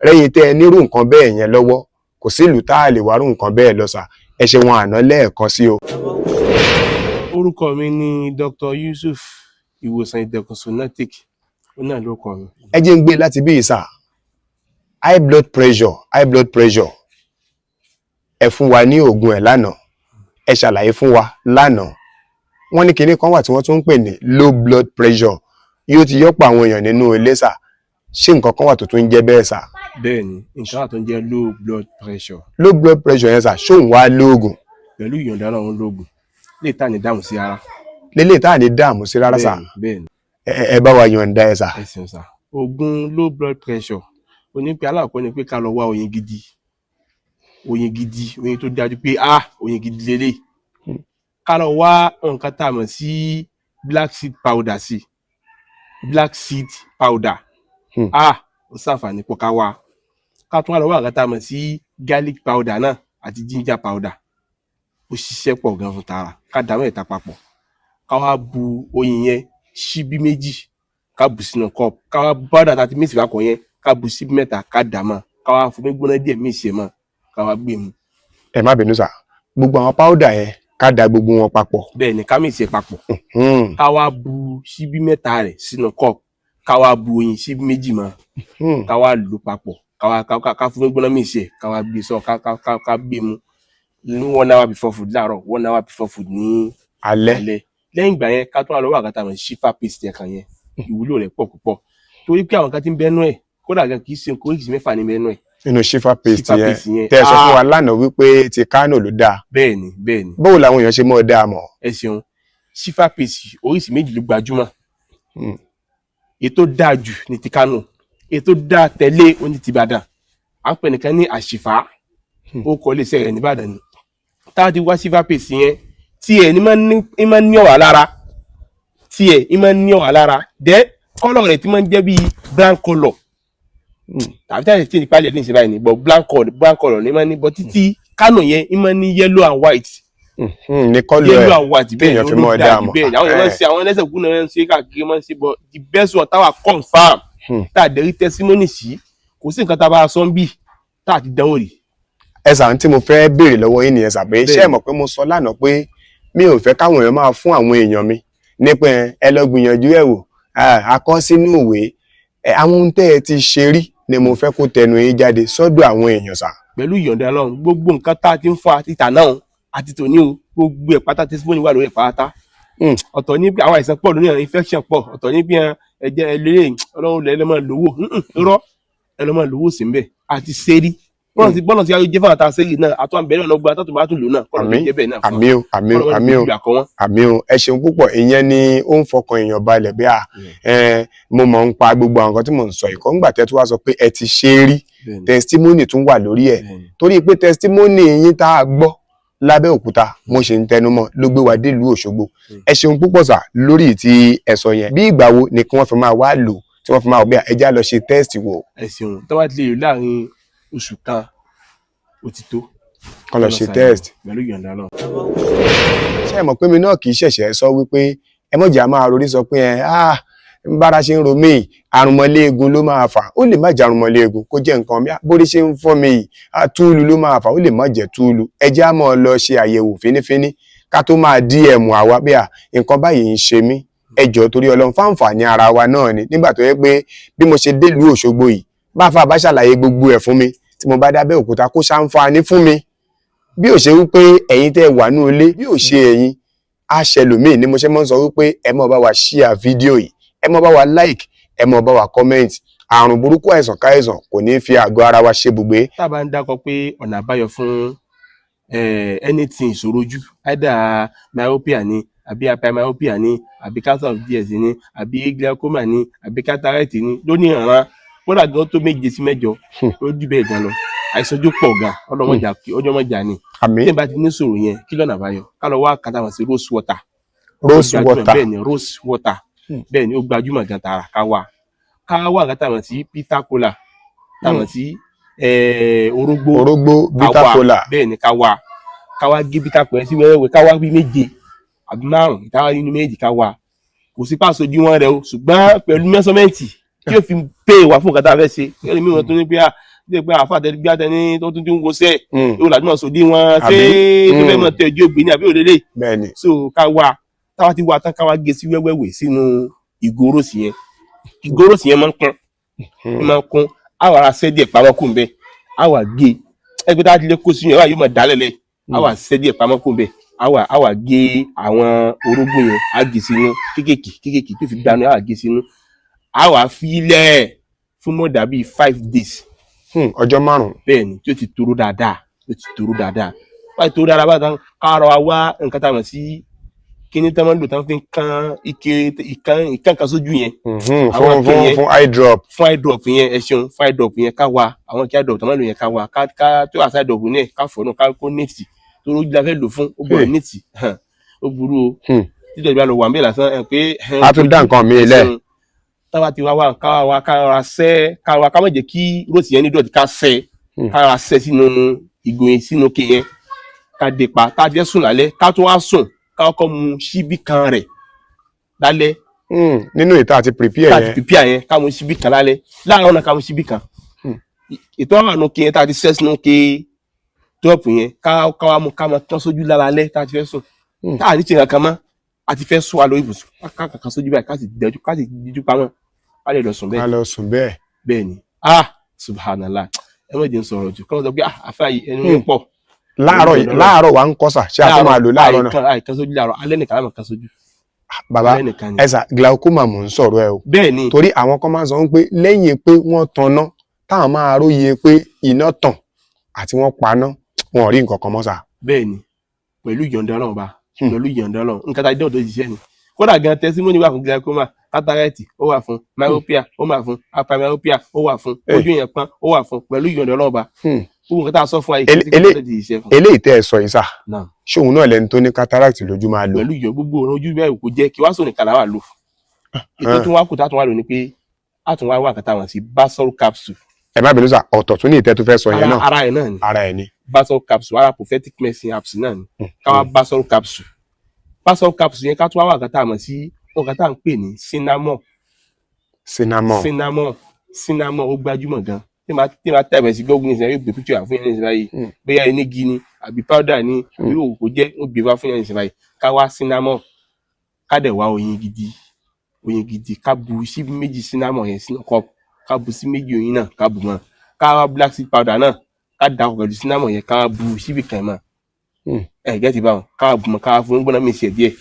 rẹ́yìn tẹ́ ẹ nírú nǹkan bẹ́ẹ̀ yẹn lọ́wọ́, kò sí ìlú tá a lè wárú nǹkan bẹ́ẹ̀ lọ sà. Ẹ ṣe wọn àná lẹ́ẹ̀kan sí o. Orúkọ mi ni Dr. Yusuf, Ìwòsàn Ìdẹ̀kùn Sonatic, ó náà ló kọ mi. Ẹ jẹ́ ń gbé láti bí ìsà high blood pressure. High blood pressure, ẹ fún wa ní oògùn ẹ̀ lánàá, ẹ ṣàlàyé fún wa lánàá. Wọ́n ní kinní kan wà tí wọ́n tún ń pè ní low blood pressure, yóò ti yọ́pọ̀ àwọn èèyàn nínú ilé sà. Ṣé nǹkan kan wà tó tún ń jẹ́ bẹ́ẹ̀ sà? Bẹ́ẹ̀ ni, nǹkan wà tó ń jẹ́ low blood pressure. Low blood pressure yẹn sà, ṣóun wá lóògùn? Pẹ̀lú ìyọ̀ǹda Ọlọ́run, lóògùn lè tà ní dáhùn sí ara. Lélẹ̀ tá à ní dààmú sí rárá sà? Bẹ́ẹ̀ ni. Ẹ bá wa yọ̀ǹda ẹ sà. Ẹ ṣeun sà. Oògùn low blood pressure ó ní pé, alákọ̀ọ́ ni pé ká lọ wá oyin gidi, oyin gidi, oyin tó dájú pé, ah, oyin gidi lélẹ̀. Ká lọ wá nǹkan tá a mọ̀ sí black seed powder, sí black seed powder. Ah, ó ṣàǹfààní pọ̀. Ká wá, ká tún wá lọ wá nǹkan tá a mọ̀ sí garlic powder náà àti ginger powder. Ó ṣiṣẹ́ pọ̀ gan fún tara. Ká dà mẹ́ta papọ̀, ká wá bu oyin yẹn ṣíbí 2, ká bù sínú cup, ká wá bu powder tá a ti mix papọ̀ yẹn, ká bu ṣíbí 3, ká dà mọ́, ká wá fomi gbóná díẹ̀ mix ẹ̀ mọ́, ká wá gbé mu. Ẹ má bínú sà, gbogbo àwọn powder yẹn, ká da gbogbo wọn papọ̀? Bẹ́ẹ̀ ni, ká mix ẹ̀ papọ̀. Ká wá bu ṣíbí 3 rẹ̀ sínú cup, ká wá bu oyin ṣíbí 2 mọ́. Ká wá lò papọ̀, ká wá ká fomi gbóná mix ẹ̀, ká wá gbé sọ, ká gbé mu ní 1 hour before food láàárọ̀, 1 hour before food ní alẹ́. Alẹ́. Lẹ́yìn ìgbà yẹn, ká tó wá lọ wá àgàtà mọ̀ shifa paste yẹn kan yẹn. Ìwúlò rẹ̀ pọ̀ púpọ̀ torí pé àwọn kan ti ń bẹ́nu ẹ̀, kódà gan kì í ṣe nǹkan oríṣi 6 ní bẹ́nu ẹ̀. Nínú shifa paste Shifa yẹn? Paste yẹn. Tẹ́ ẹ sọ fún Ah! wa lánàá wípé ti Kánò ló dáa? Bẹ́ẹ̀ ni, bẹ́ẹ̀ ni. Báwo làwọn èèyàn ṣe mọ́ ọ dáa mọ̀? Ẹ ṣeun. Shifa paste oríṣi 2 ló gbajúmọ̀. Ètò dáa jù ní ti Kánò, ètò dáa tẹ̀lé oní ti Ìbàdàn, à ń pè nìkan ní àṣìfà. Ó kọ iléeṣẹ́ rẹ̀ nìbàdàn ni. Tá a ti wá shifa paste yẹn, tiẹ̀ ní máa ń ní ọ̀rá lára, tiẹ̀ ní máa ń ní ọ̀rá lára dẹ́, colour rẹ̀ ti máa ń jẹ́ bíi brown colour tàbí táyà tí ìpalẹ̀ ní ìṣe báyìí ni, but brown colour, brown colour ní máa ń ní, but títí Kánò yẹn ní máa ń ní yellow and white. Ní colour Yellow ẹ̀ and white, bẹ́ẹ̀ téèyàn ni. fi mọ́ ọ Ó dáa dáa mọ̀. bẹ́ẹ̀ ni. Àwọn èèyàn máa ń ṣe, àwọn ẹlẹ́sẹ̀ kú náà máa ń ṣe káàkiri, máa ń ṣe, but the best one táwa confirm, tá a dẹ̀ rí testimony sí, kò sí nǹkan tá a bá sọ ń bì tá a ti dánwò rí. Ẹ sà, tí mo fẹ́ béèrè lọ́wọ́ yín nìyẹn sà, pé ṣé ẹ mọ̀ pé mo sọ lánàá pé mi ò fẹ́ káwọn èèyàn máa fún àwọn èèyàn mi nípa ẹ lọ gbìyànjú ẹ̀ wò, a kọ sínú ìwé ẹ. Àwọn ohun tẹ́ ẹ ti ṣe rí ni mo fẹ́ kó tẹnu yín jáde sọ́dọ̀ àwọn èèyàn sà. Pẹ̀lú ìyọ̀ǹda Ọlọ́run, gbogbo nǹkan tá a ti ń fún àti tà náà àti tòní o, gbogbo ẹ̀ pátá, testimony wà lórí ẹ̀ pátá. Ọ̀tọ̀ ní pé àwọn àìsàn pọ̀ lórí infection pọ̀, ọ̀tọ̀ ní bí ẹ̀jẹ̀ ẹlẹ́rìí Ọlọ́run lẹ́ lọ́mọ lówó rọ́ ẹ lọ́mọ lówó sí mbẹ́ àti sẹ́rí bọ́lá ti bọ́lá ti ayé jẹ́ fún àtà sẹ́rí náà àtọ́ àbẹ̀rẹ̀ ọ̀nà gba tó bá tún lò náà kọ́lọ́ tó Àmín. jẹ́ bẹ́ẹ̀ náà fún Àmín o, àmín o, àmín o. ìgbà kan wọn. Àmín o, ẹ ṣeun púpọ̀. Ìyẹn ni ó ń fọkàn èèyàn balẹ̀ bí ẹ mo mọ̀ ń pa gbogbo àwọn nǹkan tí mò ń sọ ìkọ́ ńgbà tẹ́ tó wá sọ pé ẹ ti ṣe é rí, testimony tún wà lórí ẹ̀, torí pé testimony yín tá a gbọ́ lábẹ́òkúta, mo ṣe ń tẹnumọ́, ló gbé wa délùú Òṣogbo. Ẹ ṣeun púpọ̀ sà lórí tí ẹ sọ yẹn. Bí ìgbà wo ni kí wọ́n fi máa wá lò, tí wọ́n fi máa wò bí ẹ já lọ ṣe test wò? Ẹ ṣeun. Tó bá ti lè lò láàrin oṣù kan, ó ti tó. Kán lọ ṣe test. Pẹ̀lú ìyọ̀ǹda náà. Ṣé ẹ mọ̀ pé mi náà kì í ṣẹ̀ṣẹ̀ sọ wípé ẹ mọ̀jà máa rorí sọ pé ẹ ah ń bára ṣe ń ro mí, àrùnmọ́léegun ló máa fà ó, lè má jẹ́ àrùnmọ́léegun, kó jẹ́ nǹkan mi. Bórí ṣe ń fọ́ mi yìí, túùlù ló máa fà ó, lè má jẹ́ túùlù. Ẹ jẹ́ á máa lọ ṣe àyẹ̀wò fínífíní ká tó máa DM àwa pé à nǹkan báyìí ń ṣe mí. Ẹ jọ̀ọ́, torí Ọlọ́run, fáǹfààní ara wa náà ni. Nígbà tó yẹ pé bí mo ṣe délùú Òṣogbo yìí, bá fà bá ṣàlàyé gbogbo ẹ̀ fún mi, tí mo bá dábẹ́ òkúta kó ṣàǹfààní fún mi, bí ò ṣe wípé ẹ̀yin tẹ́ wà ní ilé, bí ò ṣe ẹ̀yin. Aṣẹlòmíì ni mo ṣe máa ń sọ wípé ẹ máa bá wa share fídíò yìí, ẹ máa bá wa like, ẹ máa bá wa comment. Àrùn burúkú, àìsàn káìsàn kò ní fi àgọ́ ara wa ṣe bùgbé. Tá a bá ń dákọ pé ọ̀nà àbáyọ fún anything ìṣòro ojú, either myopia ni, àbí hypermyopia ni, àbí cancer of ds ni, àbí glaucoma ni, àbí cataract ni, lóní ìran kódà gan tó 7 sí 8, ó jù bẹ́ẹ̀ gan lọ. Àìsàn ojú pọ̀ gan, ọlọ́mọjà ni. Àmín. Tí ẹ bá ti ní ìṣòro yẹn, kí lọ́nà àbáyọ? Ká lọ wá kàtà wọn sí rose water. Rose Ó gbajúmọ̀. water. Bẹ́ẹ̀ ni, rose water. Bẹ́ẹ̀ ni, ó gbajúmọ̀ gan tààrà. Ká wá kàtà wọn sí bitter kola, táwọn sí orógbó. Orógbó. Ká Bitter wá. kola. Bẹ́ẹ̀ ni, ká wá gé bitter kola sí wẹ́wẹ́wẹ́, ká wá bí méje àbí márùn ìtawá nínú méjì, ká wá. Kò sí pàṣẹ ojú wọn rẹ o, ṣùgbọ́n pẹ̀lú measurement tí yóò fi pé wà fún nǹkan tá a fẹ́ ṣe. Yóò ní mímọ tó ní pé à ṣe pé àfa àtẹ bí àtẹni tó tún ti ń wọṣẹ́ yóò làdúmọ̀ náà sòdí wọn ṣé tó fẹ́ mọ̀ tẹ ojú ògbé ní àbí òrèlè. Bẹ́ẹ̀ ni. So ká wá, táwa ti wá tán, ká wá gé sí wẹ́wẹ́wẹ́ sínú ìgò rose yẹn. Ìgò rose yẹn máa ń kún, ó máa ń kún. Á wà ra ṣẹ́ díẹ̀ pamọ́ kù ń bẹ́, á wà gé ẹgbẹ́ tá a ti lè kó sínú ẹ̀ wá, yóò máa dálẹ̀ lẹ̀. Á wà ṣẹ́ díẹ̀ pamọ́ kù ń bẹ́, á wà gé àwọn orógbó yẹn, á gé sínú kékèké kékèké tó fi gbanú, á wà gé sínú, á wà fi lẹ̀ fún more than bíi 5 days. Ọjọ́ 5. Bẹ́ẹ̀ ni, tí ó ti toró dáadáa, tí ó ti toró dáadáa báyìí, toró dáadáa báyìí tán, ká rọ wa wá nǹkan tá a mọ̀ sí kíní tí wọ́n máa ń lò tí wọ́n fi ń kán ike ìkan ìkan kan sójú yẹn. Àwọn Fún fún ike yẹn. Fún eye drop. Fún eye drop yẹn, ẹ ṣeun. Fún eye drop yẹn, ká wá àwọn ike eye drop tó máa ń lò yẹn, ká wá ká tó àṣà eye drop yẹn, ká fọ̀ náà, ká kó neat, torí ojú la fẹ́ lò fún, ó gbọ́dọ̀ neat. Ó burú o. Títẹ̀ ìgbà lọ wà ń bẹ̀ lásán ẹ̀ pé A tún dá nǹkan mi lẹ̀. Táwa ti wá wá ká wá ká ra sẹ́, ká wá, ká má jẹ́ kí rose yẹn ní dọ̀tí, ká sẹ́, ká ra sẹ́ sínú ìgò yẹn, sínú ke yẹn, ká dé pa. Tá a fẹ́ sùn lálẹ́, ká tó wá sùn, ká kọ́kọ́ mu ṣíbí kan rẹ̀ lálẹ́. Nínú ìta àti prepare Tá a ti yẹn. prepare yẹn, ká mu ṣíbí kan lálẹ́, láàárọ̀ náà ká mu ṣíbí kan. Ètò àwọn àánú ke yẹn tá a ti sẹ́ sínú ke drop yẹn, ká wá mu, ká máa tán sójú lára alẹ́ tá a ti fẹ́ sùn. Tá a ní ṣe nǹkan kan mọ́, a ti fẹ́ sùn wa lórí ibùsùn, ká kàkà sójú báyìí, ká sì dẹjú, ká sì díjú pamọ́, ká lè lọ sùn bẹ́ẹ̀. Ká lọ sùn bẹ́ẹ̀. Bẹ́ẹ̀ ni. Ah, subhanallah, ẹ má jẹ́ n sọ̀rọ̀ jù, kọ́ sọ pé ah, àfa yìí ẹnu yẹn pọ̀. Láàárọ̀ yìí, láàárọ̀ wa ń kọ́ sà, ṣé a tún máa lò láàárọ̀ náà? Àìkan sójú láàárọ̀, alẹ́ nìkan láàmú kan sójú. Bàbá. Alẹ́ nìkan ni. Ẹ sà, glaucoma mò ń sọ̀rọ̀ ẹ o. Bẹ́ẹ̀ ni. Torí àwọn kan máa ń sọ pé lẹ́yìn pé wọ́n tanná, táwọn máa róye pé iná tàn àti wọ́n paná, wọn ò rí nǹkan kan mọ́ sà. Bẹ́ẹ̀ ni, pẹ̀lú ìyọ̀ǹda Ọlọ́run bá, pẹ̀lú ìyọ̀ǹda Ọlọ́run, nǹkan tá a dé ọ̀dọ̀ ìṣiṣẹ́ ni. Kódà gan, testimony wà fún glaucoma, cataract ó wà fún, myopia ó wà fún, hypermyopia ó wà fún, ojú yẹn pọ́n ó wà fún, pẹ̀lú ìyọ̀ǹda Ọlọ́run bá, gbogbo nǹkan tá a sọ fún wa yìí, kí ló ti ṣiṣẹ́ fún. Eléyìí tẹ́ ẹ sọ yìí sà, Naam. ṣé òun náà lẹni tó ní cataract lójú máa lò? Pẹ̀lú ìyọ̀ gbogbo ọ̀rọ̀ ojú bẹ́ẹ̀ kò jẹ́ kí wá sọ̀rọ̀ nìkan làwà lò. Ètò tó wá kù tá a tún wá lò ní pé a tún wá wà kàtà wọn sí basol capsule. Ẹ má bínú sà, ọ̀tọ̀ tún ní ìtẹ́ tó fẹ́ sọ yẹn Ara náà. ara ẹ̀ náà ni. Ara ẹ̀ ni. Basol capsule, ara prophetic medicine apps náà ni. Ká wá basol capsule, basol capsule yẹn, ká tún wá wà kàtà mọ̀ sí nǹkan tá à ń pè ní cinnamon. Cinnamon. Cinnamon, cinnamon ó gbajúmọ̀ gan. Tí màá tẹ̀bẹ̀ sí Google nísìnyí, yóò gbé picture wá fún yẹn nísìnyí báyìí. Bóyá onígi ni àbí powder ni àbí òwò kò jẹ́, ó gbé wá fún yẹn nísìnyí báyìí. Ká wá cinnamon, ká dẹ̀ wá oyin gidi, oyin gidi, ká bu síbí 2 cinnamon yẹn sínú cup, ká bu sí 2 oyin náà, ká bu mọ́. Ká wá black seed powder náà, ká dà pọ̀ pẹ̀lú cinnamon yẹn, ká bu síbí kan mọ́. Ẹ gẹ́tì báwọn, ká wá bu mọ́, ká wá fún gbọ́dọ̀ mí ṣe díẹ̀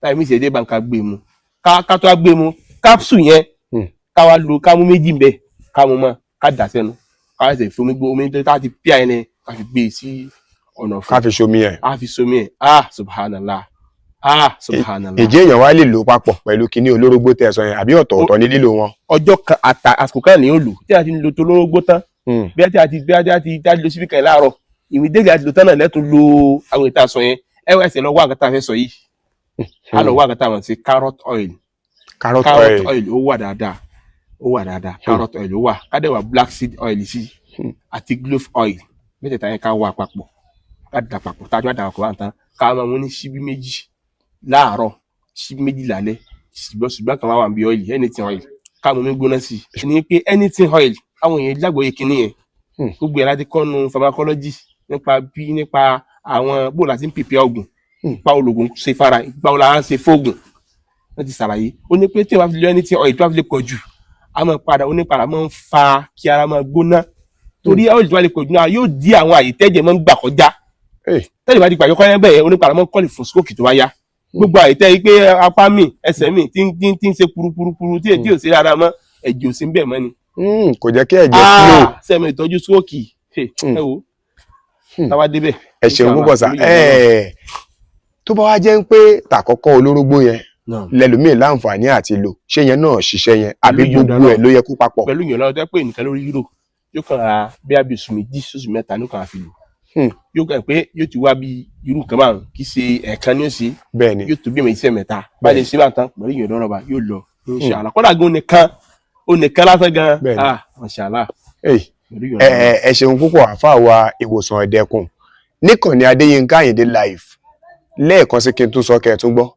táyì mí ṣe díẹ̀ bá ń ká gbé mu, ká tó wá gbé mu capsule yẹn. Ká wá lo, ká mú 2 ń bẹ, ká mú mọ́, ká dà sẹ́nu, ká wá ṣe fi omi gbó, omi tó tá ti píà yẹn ni ká fi gbé e sí ọ̀nà fún. Ká fi ṣomi ẹ̀. Á fi somi ẹ̀. Ah, subhanallah, ah, subhanallah. Ìjẹ́ èèyàn wá lè lò papọ̀ pẹ̀lú kinní olórógbó tẹ́ ẹ sọ yẹn, àbí ọ̀tọ̀ọ̀tọ̀ ní lílò wọn? Ọjọ́ kan àtà àsìkò kan ní yóò lò tí a ti ń lo tolórógbó tán. Bí a ti bí a ti lo síbí kan láàárọ̀, ìwé àti lo tán náà, lẹ́tún lo àwọn ìta sọ yẹn. Ẹ wá ẹsẹ̀ lọ wá nǹkan tá a fẹ́ sọ yìí, á lọ wá nǹkan tá a mọ̀ sí carrot oil. Carrot Carrot oil. oil ó wà dáadáa, ó wà dáadáa. Carrot oil ó wà, ká dẹ̀ wá black seed oil sí àti clove oil. Mẹ́tẹ̀ẹ̀ta yẹn, ká wà papọ̀, ká dà papọ̀. Tá a jọ dà papọ̀ bá ń tán, ká máa mú ní síbí 2 láàárọ̀, síbí 2 lálẹ́. Ṣùgbọ́n kan wá wà bí oil, anything oil, ká mú mi gbóná sí i ní pé anything oil, àwọn èèyàn lágbóye kinní yẹn. Gbogbo ẹ̀ láti kọ́nu pharmacology nípa bí, nípa àwọn bó la ti ń pèpè ọ̀gùn, báwo lògùn ṣe fara, báwo la ń ṣe fóògùn. Wọ́n ti ṣàlàyé, ó ní pé tí wọ́n bá fi lo anything oil tó bá fi lè pọ̀ jù, a máa padà, ó ní padà máa ń fa kí ara máa gbóná, torí oil tó bá lè pọ̀ jù náà yóò di àwọn àyè tẹ́jẹ̀ máa ń gbà kọjá. Tẹ́lẹ̀ bá ti gbà kọjá bẹ́ẹ̀, ó ní padà máa ń kọ́lì fún stroke tó bá yá. Gbogbo àìtẹ́ yìí pé apá mi, ẹsẹ̀ mi tí ń ṣe purupurupuru tí ò sí rárá mọ́, ẹ̀jẹ̀ ò sí ń bẹ̀ mọ́ ni. Kò jẹ́ kí ẹ̀jẹ̀ flow. Ah, sẹ́mi ìtọ́jú stroke, ẹ wo, táwa débẹ̀. Ẹ ṣeun púpọ̀ sà. Tó bá wá jẹ́ pé tàkọ́kọ́ olórógbó yẹn lẹ́lòmíì láǹfààní àti lò, ṣé yẹn náà ṣiṣẹ́ yẹn, àbí Pẹ̀lú ìyọ̀ǹda gbogbo ẹ̀ ló yẹ kó papọ̀? Pẹ̀lú ìyànlọ́wọ́ tó yẹ pé nìkan lórí yúrò yóò kàn ra bí a bí oṣù 2 oṣù 3 ní kàn á fi lò. Yóò kàn pé yóò ti wá bí irú nǹkan márùn, kì í ṣe ẹ̀ẹ̀kan ní ó ṣe. Bẹ́ẹ̀ ni. Yóò tó bí ẹ̀mẹ̀jì mẹ́ta bá lè ṣe bá tán, pẹ̀lú ìyànlọ́wọ́ bá yóò lọ, inshallah. Kódà gan onìkan, onìkan lásán gan. Ah, mashallah. Hey, Pẹ̀lú ẹ ìyọ̀ǹda. ẹ ṣeun púpọ̀, àáfàá wa ìwòsàn ẹ̀dẹ̀kùn níkànnì Adéyínká Àyìndé Live. Lẹ́ẹ̀kan sí kí n tún sọ kẹ́ ẹ tún gbọ́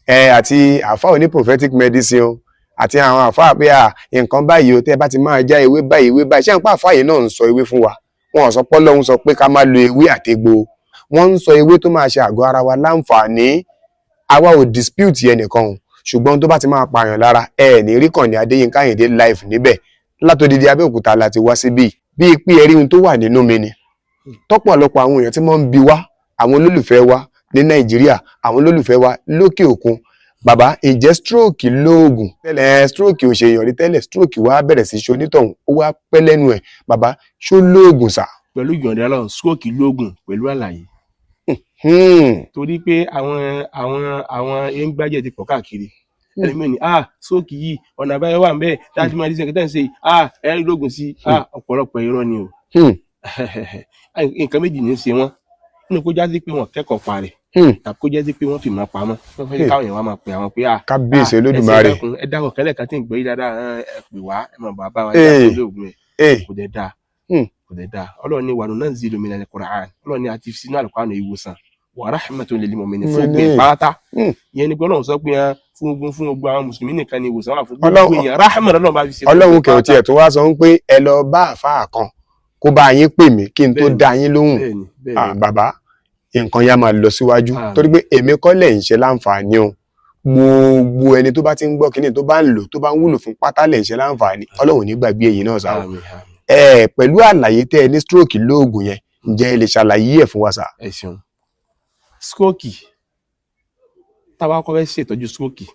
ẹ, àti àáfàá oní prophetic medicine o, àti àwọn àáfàá pé à nǹkan báyìí o, tẹ́ ẹ bá ti máa já ewé báyìí, ewé báyìí, ṣé n pa àáfàá yìí náà ń sọ ewé fún wa? Wọn ò sọ pé Ọlọ́run sọ pé ká má lo ewé àtegbò, wọ́n ń sọ ewé tó máa ṣe àgọ́ ara wa láǹfààní. Àwa ò dispute ẹnìkan o, ṣùgbọ́n tó bá ti máa pààyàn lára, ẹ ní rí kànnì Adéyínká Àyìndé Live níbẹ̀. Látòdìdí Abẹ́òkúta láti wá síbí, bíi pé ẹ rí ohun tó wà nínú mi ni. Tọ́pọ̀lọpọ̀ àwọn èèyàn tí wọ́n ń bi wá, àwọn olólùfẹ́ wa ní Nàìjíríà, àwọn olólùfẹ́ wa lókè òkun: bàbá, ǹjẹ́ stroke lóògùn? Tẹ́lẹ̀ stroke ò ṣe èèyàn rí tẹ́lẹ̀, stroke wá bẹ̀rẹ̀ sí ṣe onítọ̀hún, ó wá pẹ́ lẹ́nu ẹ̀. Bàbá, ṣó lóògùn sà? Pẹ̀lú ìyọ̀ǹda Ọlọ́run, stroke lóògùn pẹ̀lú àlàyé. Torí pé àwọn ẹ̀ńgbájẹ̀ ti pọ̀ káàkiri. Ẹlòmíràn ní, ah, stroke yìí, ọ̀nà àbáyọ wà ń bẹ́ẹ̀ láti máa dísẹ́ kẹtẹ́ ń ṣe, ah, ẹ rí lóògùn sí. Ah, ọ̀pọ̀lọpọ̀ irọ́ ni o. Nǹkan méjì ní í ṣe wọ́n nínú: kó jásí pé wọ́n kẹ́kọ̀ọ́ pa rẹ̀, tàbí kó jásí pé wọ́n fìmọ̀ pamọ́, wọ́n fẹ́ káwọn èèyàn wá máa pè àwọn pé ah, Kábíyèsí ah, Olódùmarè. Ẹ dákun, kẹlẹ kan tí ń gbé yìí dáadáa, ẹ pè wá, ẹ mọ̀ bàbá wa Ee. ẹ lóògùn ẹ. Kò dẹ̀ dáa. Kò dẹ̀ dáa. Ọlọ́run ní wa nunazzilu minal Qur'an, Ọlọ́run ní àti sínú Al-Qur'an ìwòsàn, wa rahmatun lil mu'minin, fún Mu'minin. gbogbo pátá. Ìyẹn ni pé Ọlọ́run sọ pé hàn, fún gbogbo àwọn mùsùlùmí nìkan ni ìwòsàn wà fún gbogbo èèyàn, rahmat Ọlọ́run bá fi ṣe fún Ọlọ́run gbogbo kẹ̀ ò pátá. tiẹ̀ tó wá sọ pé ẹ lọ bá àáfàá kan kó bá yín pè mí kí n tó dá yín lóhùn. bẹ́ẹ̀ni bẹ́ẹ̀ni Ah, bàbá, nǹkan yá máa lọ síwájú. Àmín. Torí pé èmi kọ́ lẹ̀ ń ṣe láǹfààní o, gbogbo ẹni tó bá ti ń gbọ́ kínní, tó bá ń lò, tó bá ń wúlò fún pátá lẹ̀ ń ṣe láǹfààní. Ọlọ́run ò ní gbàgbé èyí náà sá o. Àmín, àmín. Ẹ pẹ̀lú àlàyé tẹ́ ẹ ní stroke lóògùn yẹn, ǹjẹ́ ẹ lè ṣàlàyé ẹ̀ fún wa sà? Ẹ ṣeun. Stroke, táwa kọ́ fẹ́ ṣètọ́jú stroke,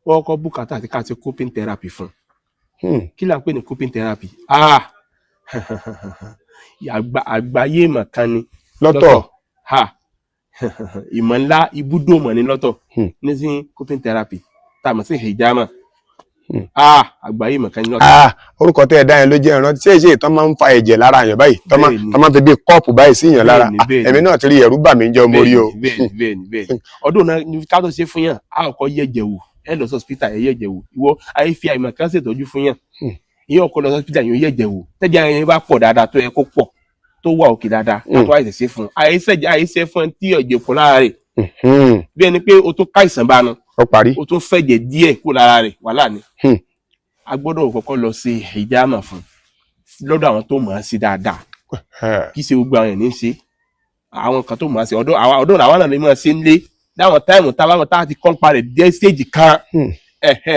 wọ́n kọ́ bùkátà àti ká ti coping therapy fún. Kí là ń pè ní coping therapy? Ah, àgbáyé ìmọ̀ kan ni lọ́tọ̀. Ha, ìmọ̀ ńlá, ibùdó ìmọ̀ ní lọ́tọ̀ ní sí coping therapy tá a mọ̀ sí hijama. Ah, àgbáyé ìmọ̀ kan ní lọ́tọ̀. Ah, orúkọ tẹ́ ẹ dá yẹn ló jẹ́ ìrántí. Ṣé ìṣe ìtàn máa ń fa ẹ̀jẹ̀ lára yẹn báyìí, tọ́ máa Bẹ́ẹ̀ni. tọ́ máa ń fi bí kọ́ọ̀pù báyìí sí yàn lára? Bẹ́ẹ̀ni, Ah, bẹ́ẹ̀ni. èmi náà ti rí, ẹ̀rù bà mí jẹ́ mo rí o. Bẹ́ẹ̀ni, ọdún náà ní ká tó ṣe fún yàn, á kọ́kọ́ yẹ̀jẹ̀ wò. Ẹ lọ sí hospital, ẹ yẹ̀jẹ̀ wò. Ìwọ ayé fi àìmọ̀ kan ṣètọ́jú fún yàn. Ìyẹn ọkọ lọ sí hospital, yóò yẹ̀jẹ̀ wò. Tẹ́jẹ̀ ara yẹn bá pọ̀ dáadáa, tó yẹ kó pọ̀, tó wà òkè dáadáa, ká tó àìsàn ṣe fún un. Àìsẹ̀ fún ẹ tí ẹ̀jẹ̀ pọ̀ lára rẹ̀, bí ẹni pé o tún káìsàn bá nu. Ó parí. O tún fẹ̀jẹ̀ díẹ̀ kó lára rẹ̀, wàhálà ni. A gbọ́dọ̀ kọ́kọ́ lọ ṣe hijama fún lọ́dọ̀ àwọn tó mọ̀ ọ́n sí dáadáa. Kì í ṣe gbogbo àwọn èèyàn ní í ṣe, àwọn kan tó mọ̀ ọ́n sí ọ̀dọ̀ àwọn ọ̀dọ̀ àwọn náà lè máa ṣe ń lé láwọn time táwọn tá a ti kọ́ ń parẹ̀ dé stage kan.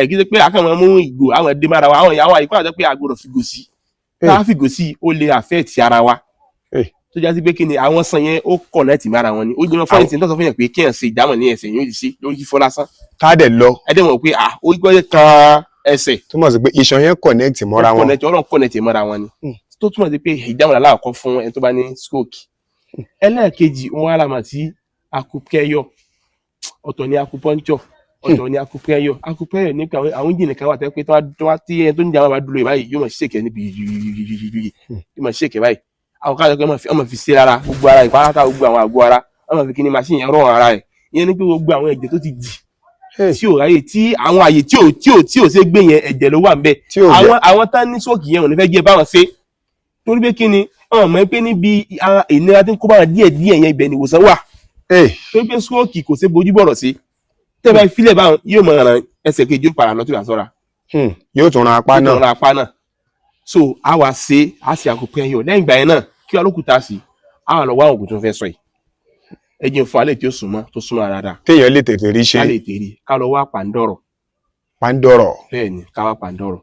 Kì í ṣe pé àkànmọ́ mú ìgò àwọn ẹ̀dẹ́ mára wa, àwọn ìyàwó àyíkọ́ àti pé a gbọ́dọ̀ fìgò sí. Tá a fìgò sí, ó lè affect ara wa. Tó já sí pé kí ni àwọn san yẹn, ó connect mára wọn ni. Ó jẹ́ fún ẹ̀sìn tó sọ fún yẹn pé kí ẹ̀ ṣe ìdámọ̀ ní ẹsẹ̀ yóò ṣe lórí fífọ́ lásán. Ká dẹ̀ lọ. Ẹ dẹ̀ mọ̀ pé ah, ó gbọ́dọ̀ kan ẹsẹ̀. Túmọ̀ sí pé iṣan yẹn connect mọ́ra wọn. Connect, Ọlọ́run connect mọ́ra wọn ni. Tó túmọ̀ sí pé ìdámọ̀ aláàkọ́ fún ẹni tó bá ní stroke. Ẹlẹ́ẹ̀kejì wọn á làmà sí acupressure. Ọ̀tọ̀ ní acupuncture, ọ̀tọ̀ ní acupressure. Acupressure ní pé àwọn engine kan wà tẹ́ pé tó wá tí ẹni tó ń jẹ́ àwọn bá dúró báyìí, yóò máa ṣèkẹ́ níbi, yóò máa ṣèkẹ́ báyìí. Àwọn káàdì kan wọ́n máa fi ṣe rárá gbogbo ara ìpárátá, gbogbo àwọn àgọ́ ara, wọ́n máa fi kíní machine yẹn rọ̀ ara rẹ̀. Ìyẹn ní pé gbogbo àwọn ẹ̀jẹ̀ tó ti dì tí ò ráyè, tí àwọn àyè tí ò ṣe gbé yẹn, ẹ̀jẹ̀ ló wà ń bẹ̀. Tí ò jẹ́ Àwọn tán ní stroke yẹn ò ní fẹ́ jẹ́ báwọn ṣe, torí pé kí ni wọn mọ̀ pé níbi ara ìnira tí ń kó báwọn díẹ̀ díẹ̀ yẹn, ibẹ̀ ni ìwòsàn wà. Torí pé stroke kò ṣe bójú bọ̀rọ̀ sí. Tẹ́ bá filẹ̀ báwọn, yóò máa ràn ẹsẹ̀ kejì, ó padà lọ tó yà sọ́ra. Yóò tún ran apá yóò náà. tún ran apá náà. So a wá ṣe, a ṣe acupressure. Lẹ́yìn ìgbà yẹn náà, kí wàá lókùtà sí, a wà lọ wá òògùn tó fẹ́ sọ yìí. Ẹ jẹ́ fún alẹ́ tí ó súnmọ́, tó súnmọ́ dáadáa. Téèyàn lè tètè rí ṣe. Ká lè tèrè, ká lọ wá pàǹdọ̀rọ̀. Pàǹdọ̀rọ̀. Bẹ́ẹ̀ ni, ká wá pàǹdọ̀rọ̀,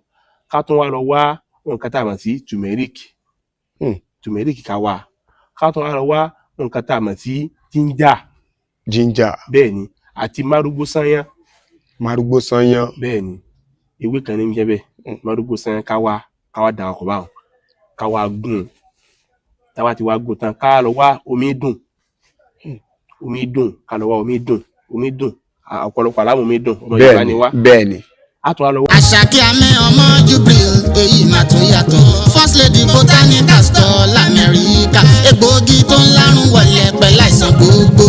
ká tún wá lọ wá nǹkan tá a mọ̀ sí turmeric. Turmeric, ká wá, ká tún wá lọ wá nǹkan tá a mọ̀ sí ginger. Ginger. Bẹ́ẹ̀ ni. Àti márúgbó sányán. Márúgbó sanyán. Bẹ́ẹ̀ ni, ewé kan ní ń jẹ́ bẹ́ẹ̀, márúgbó sányán. Ká wá dà ọkọ̀ báwọn, ká wá gún un. Táwa ti wá gún tán, ká lọ wá omi dùn, omi dùn, ká lọ wá omi dùn, omi dùn. Ọ̀pọ̀lọpọ̀ aláwọ̀ omi dùn, ọmọ Yorùbá ni Bẹ́ẹ̀ni. wá. Bẹ́ẹ̀ni. Á tún wá lọ wá Àṣàkí amẹ́ ọmọ Jubril, èyí mà tún yàtọ̀. First Lady Botanical Store l'Amẹ́ríkà, egbòogi tó ń lárùn wọlé pẹ̀lú àìsàn gbogbo.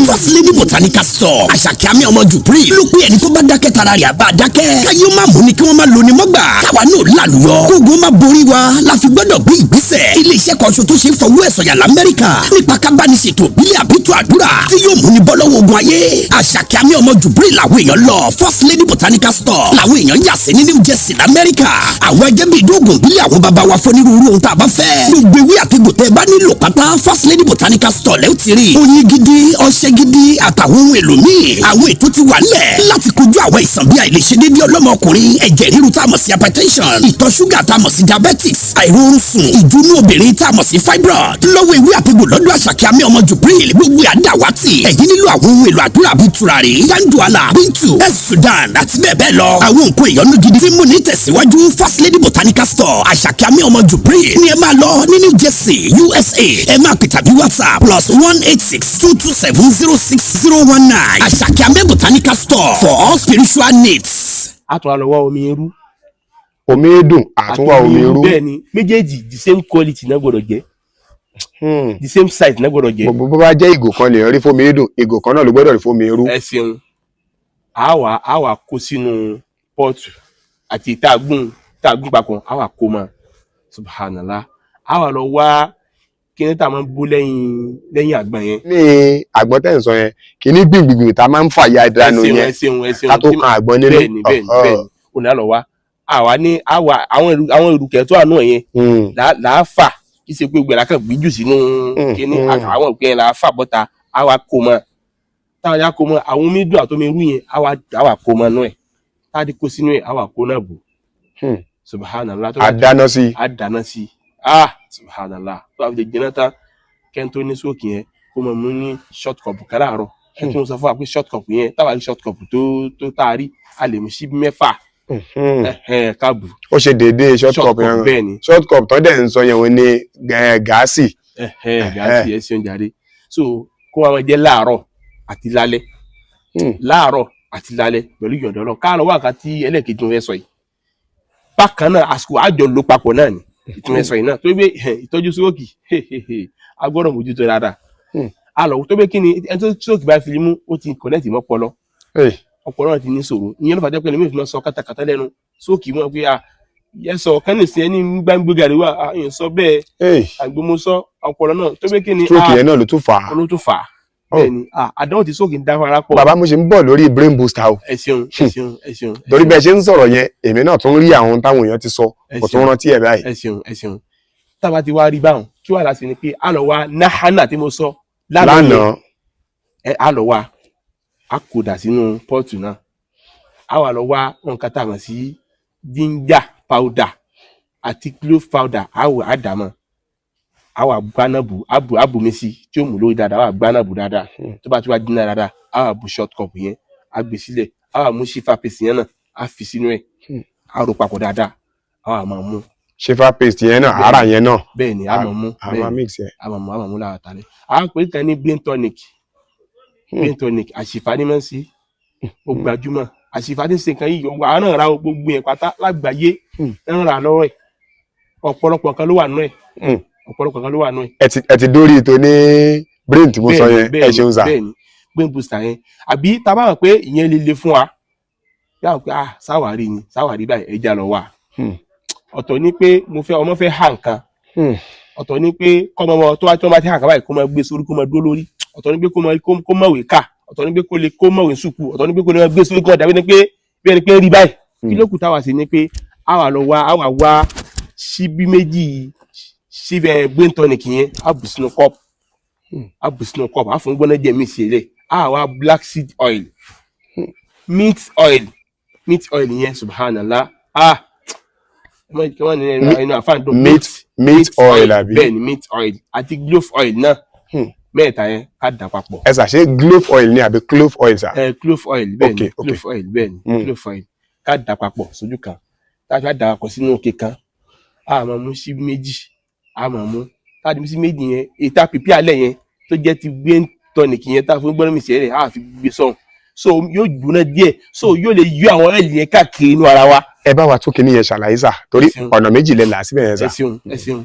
First Lady Botanical Store, Àṣàkí àmì ọmọ Jubril ló pé ẹni tó bá dákẹ́ tara rẹ̀ àbá dákẹ́. Káyé ó má mú ni kí wọ́n má lo ni mọ́gbà. Káwa náà lálùyọ. Kógo má borí wa la fi gbọ́dọ̀ gbé ìgbésẹ̀. Ilé-iṣẹ́ kan ṣo tó ṣe é fọwọ́ ẹ̀ sọ̀yà l'Amẹ́ríkà nípa ká bá ní ṣètò ìbílẹ̀ àbítú àdúrà tí yóò mú ni bọ́ lọ́wọ́ ogun ayé. Àṣàkí àmì ọmọ Jubril làwọn èèyàn lọ. First Lady Botanical Store làwọn èèyàn yà sí ní New Jersey l'Amẹ́ríkà. Àwọn ẹjẹ́ bíi dóògùn ìbílẹ̀ àwọn baba wa fún onírúurú ohun tá a bá fẹ́. Gbogbo ewé àti egbò tẹ́ ẹ bá nílò pátá, First Lady Botanical Store lẹ́ ó ti rí. Oyin gidi, ọṣẹ gidi àtàwọn ohun èlò míì. Àwọn ètò ti wà nílẹ̀ láti kojú àwọn àìsàn bíi àìlèṣedéédé ọlọ́mọkùnrin, ẹ̀jẹ̀ ríru tá a mọ̀ sí hypertension, ìtọ̀ ṣúgà tá a mọ̀ sí diabetes, àìróorun sùn, ìdùnnú obìnrin tá a mọ̀ sí fibroid. Lọ́wọ́ ewé àtegbò lọ́dọ̀ Àṣàkí àmì ọmọ Jubril, gbogbo àdàwátì. Ẹ̀yin nílò àwọn ohun èlò àdúrà bíi tùràrí, dáńdùálà, bíntù, ẹ̀sùdàn àti bẹ́ẹ̀ bẹ́ẹ̀ lọ. Àwọn nǹkan ìyọnu gidi tí mú ní tẹ̀síwájú, First Lady Botanical Store, Àṣàkí àmì ọmọ Jubril ní ẹ máa lọ ní New Jersey, USA. Ẹ máa pè tàbí WhatsApp +1 862 270 6019. Àṣàkí àmì Botanical Store for all spiritual needs. Á tún wá lọ wá omi irú. Omi dùn, àtúnwá omi irú. Bẹ́ẹ̀ ni, méjèèjì the same quality náà gbọ́dọ̀ jẹ́, the same size náà gbọ́dọ̀ jẹ́. Gbogbo bó bá jẹ́ ìgò kan lèèyàn rí fómi dùn, ìgò kan náà ló gbọ́dọ̀ rí fómi irú. Ẹ ṣeun. A wà kó sínú pot àti tá a gún papọ̀, a wà kó mọ́. Subhanallah, a wà lọ wá kí ní tá a máa ń bó lẹ́yìn lẹ́yìn àgbọn yẹn. Ní àgbọn tẹ̀ ń sọ yẹn, kìíní gbìngbìngbìn tá a máa ń fà ya ìdánù Ẹ ṣeun. yẹn Ẹ ṣeun, ẹ ṣeun. ká tó kan àgbọn nínú. Bẹ́ẹ̀ni, bẹ́ẹ̀ni, bẹ́ẹ̀ni, òun náà lọ wá. Àwa ní àwa àwọn erùkẹ́ tó wà nù yẹn là á fà, kí ṣe pé gbẹ̀rẹ̀ kàn gbíjù sínú kíní. Àwọn òkè yẹn là á fà bọ́ta, àwa kó mọ́. Táwa yá kó mọ́ àwọn omi dùn àtomi irú yẹn, àwa kó mọ́ nú ẹ̀. Tá a ti kó sínú ẹ̀, àwa kó náà bò. Subhanallah, tó bá A dáná sí i. A dáná sí i. Ah, subhanallah, tó bá fi lè jiná tán, kẹ́ni tó ní sóòkì yẹn kó mọ̀ mú ní short cup kan láàárọ̀. Ẹ tún sọ fún wa pé short cup yẹn, táwa rí short cup tó tá a rí, a lè mú síbí 6 ẹ̀hẹ́n, káàbù. Ó ṣe déédéé short cup yẹn. Bẹ́ẹ̀ ni. Short cup tán dẹ̀ ń sọ yẹn, òun ni gáàsì. Ẹ̀hẹ́n, gáàsì, ẹ ṣeun jàre. So kó wa máa jẹ láàárọ̀ àti lálẹ́, láàárọ̀ àti lálẹ́ pẹ̀lú ìyọ̀ǹda Ọlọ́run. Káàárọ̀ wà ká tí ẹlẹ́ẹ̀kejì wọn fẹ́ sọ yìí bákan náà, àsìkò àjọ ló papọ̀ náà ni ìtumọ̀ sọ yìí náà tó gbé ìtọ́jú stroke, a gbọ́dọ̀ mójútó dáadáa. A lọ tó gbé kí ni ẹni tó stroke bá fi mú, ó ti connect mọ́ ọpọlọ. Ọpọlọ náà ti ní ṣòro. Ìyẹn ló fà jẹ́ pé ẹlòmíì fi máa sọ kátàkátà lẹ́nu stroke mọ́ pé ah yẹ sọ kẹ́nìsì ẹni gbàngbé gàrí wà ah ìyẹn sọ bẹ́ẹ̀. Àgbomọ́sọ ọpọlọ náà tó gbé kí ni Stroke yẹn náà ló tún fà á. Ló tún fà á. Bẹ́ẹ̀ ni, ah àdánwò tí stroke ń dá fún ara pọ̀. Bàbá, mo ṣe ń bọ̀ lórí brain booster o. Ẹ ṣeun, ẹ ṣeun, ẹ ṣeun. Torí bẹ́ẹ̀ ṣe ń sọ̀rọ̀ yẹn, èmi náà tún rí àwọn táwọn èèyàn ti sọ, Ẹ kò tún ṣeun. rántí ẹ̀ báyìí. Ẹ ṣeun, ẹ ṣeun. Tába ti wá rí báwọn, kí wàá láti ni pé a lọ wá náhánà tí mo sọ lánàá yẹn. Lánàá. Ẹ a lọ wá, a kò dà sínú pot náà. A wà lọ wá nǹkan tá a mọ̀ sí ginger powder àti clove powder, a wò á dà mọ́, a wà gbaná bù, a bù, a bù mí sí tí ó mú lórí dáadáa, a wà gbaná bù dáadáa. Tó bá ti wá dín dáadáa, a wà bu short cup yẹn, a gbé sílẹ̀, a wà mú shifa paste yẹn náà, a fi sínú ẹ̀, a rò papọ̀ dáadáa, a wà máa mú. Shifa paste yẹn náà, ara yẹn náà. Bẹ́ẹ̀ ni, a máa mú. A Bẹ́ẹ̀ máa ni. mix ẹ̀. A máa mú, a máa mú lára tàlẹ́. A pè é kan ní brain tonic. Brain tonic, àṣìfà ní máa ń ṣe, ó gbajúmọ̀. Àṣìfà ní ṣe nǹkan yìí, wà á náà ra gbogbo yẹn pátá lágbàáyé ń rà lọ́wọ́ ẹ̀. Ọ̀pọ̀lọpọ̀ nǹkan ló wà nú ẹ̀. Ọ̀pọ̀lọpọ̀ nǹkan ló wà nú ẹ̀. Ẹ ti dórí ètò ní brain tí mo sọ yẹn. Ẹ ṣeun sà. Bẹ́ẹ̀ni, brain booster yẹn, àbí tá a bá mọ̀ pé ìyẹn lè le fún wa, yà wọ́n pé ah sáwárí ni, sáwárí báyìí, ẹja lọ wà. Ọ̀tọ̀ ni pé mo fẹ́ ọmọ fẹ́ hà nǹkan. Ọ̀tọ̀ ni pé kọ́mọ ọmọ tó wá tí wọ́n bá ti hà nǹkan báyìí, kó máa gbé sórí, kó máa dúró lórí. Ọ̀tọ̀ ni pé kó máa kó mọ̀wé kà. Ọ̀tọ̀ ni pé kó lè kó mọ̀wé sùkú. Ọ̀tọ̀ ni pé kó lè máa gbé sórí, kó máa dàbí ni pé bí ẹni pé ń rí báyìí. Kí ló kù táwa sí ni pé a wà lọ wá, a wà wá síbí 2 síbẹ̀ brain tonic yẹn, a bù sínú cup, a bù sínú cup, a fún gbọ́ná jẹ́ mi sí ilé, a wá black seed oil, mint oil. Mint oil yẹn, subhanallah, ah ẹ má ní ẹnu àfáà dùn. Mint oil àbí? Bẹ́ẹ̀ ni, mint oil àti clove oil náà. Mẹ́ẹ̀ta yẹn, ká dà papọ̀. Ẹ sà, ṣé glove oil ni àbí clove oil, sà? Ẹ, clove oil, bẹ́ẹ̀ ni. Okay. Clove oil, bẹ́ẹ̀ ni. Clove oil, ká dà papọ̀ sójú kan. Tá a fi dà papọ̀ sínú òkè kan, a máa mú sí 2, a máa mú. Tá a ti mú sí 2 yẹn, èyí tá a pèpè alẹ́ yẹn tó jẹ́ ti brain tonic yẹn, tá a fún gbọ́dọ̀ mi sẹ́rẹ̀, a fi gbé sọ̀hún, so yóò gbóná díẹ̀, so yóò lè yọ àwọn oil yẹn káàkiri inú ara wa. Ẹ bá wa tún kinní yẹn ṣàlàyé, sà, torí Ẹ ṣeun. ọ̀nà méjì lẹ là síbẹ̀ yẹn, sà. Ẹ ṣeun, ẹ ṣeun.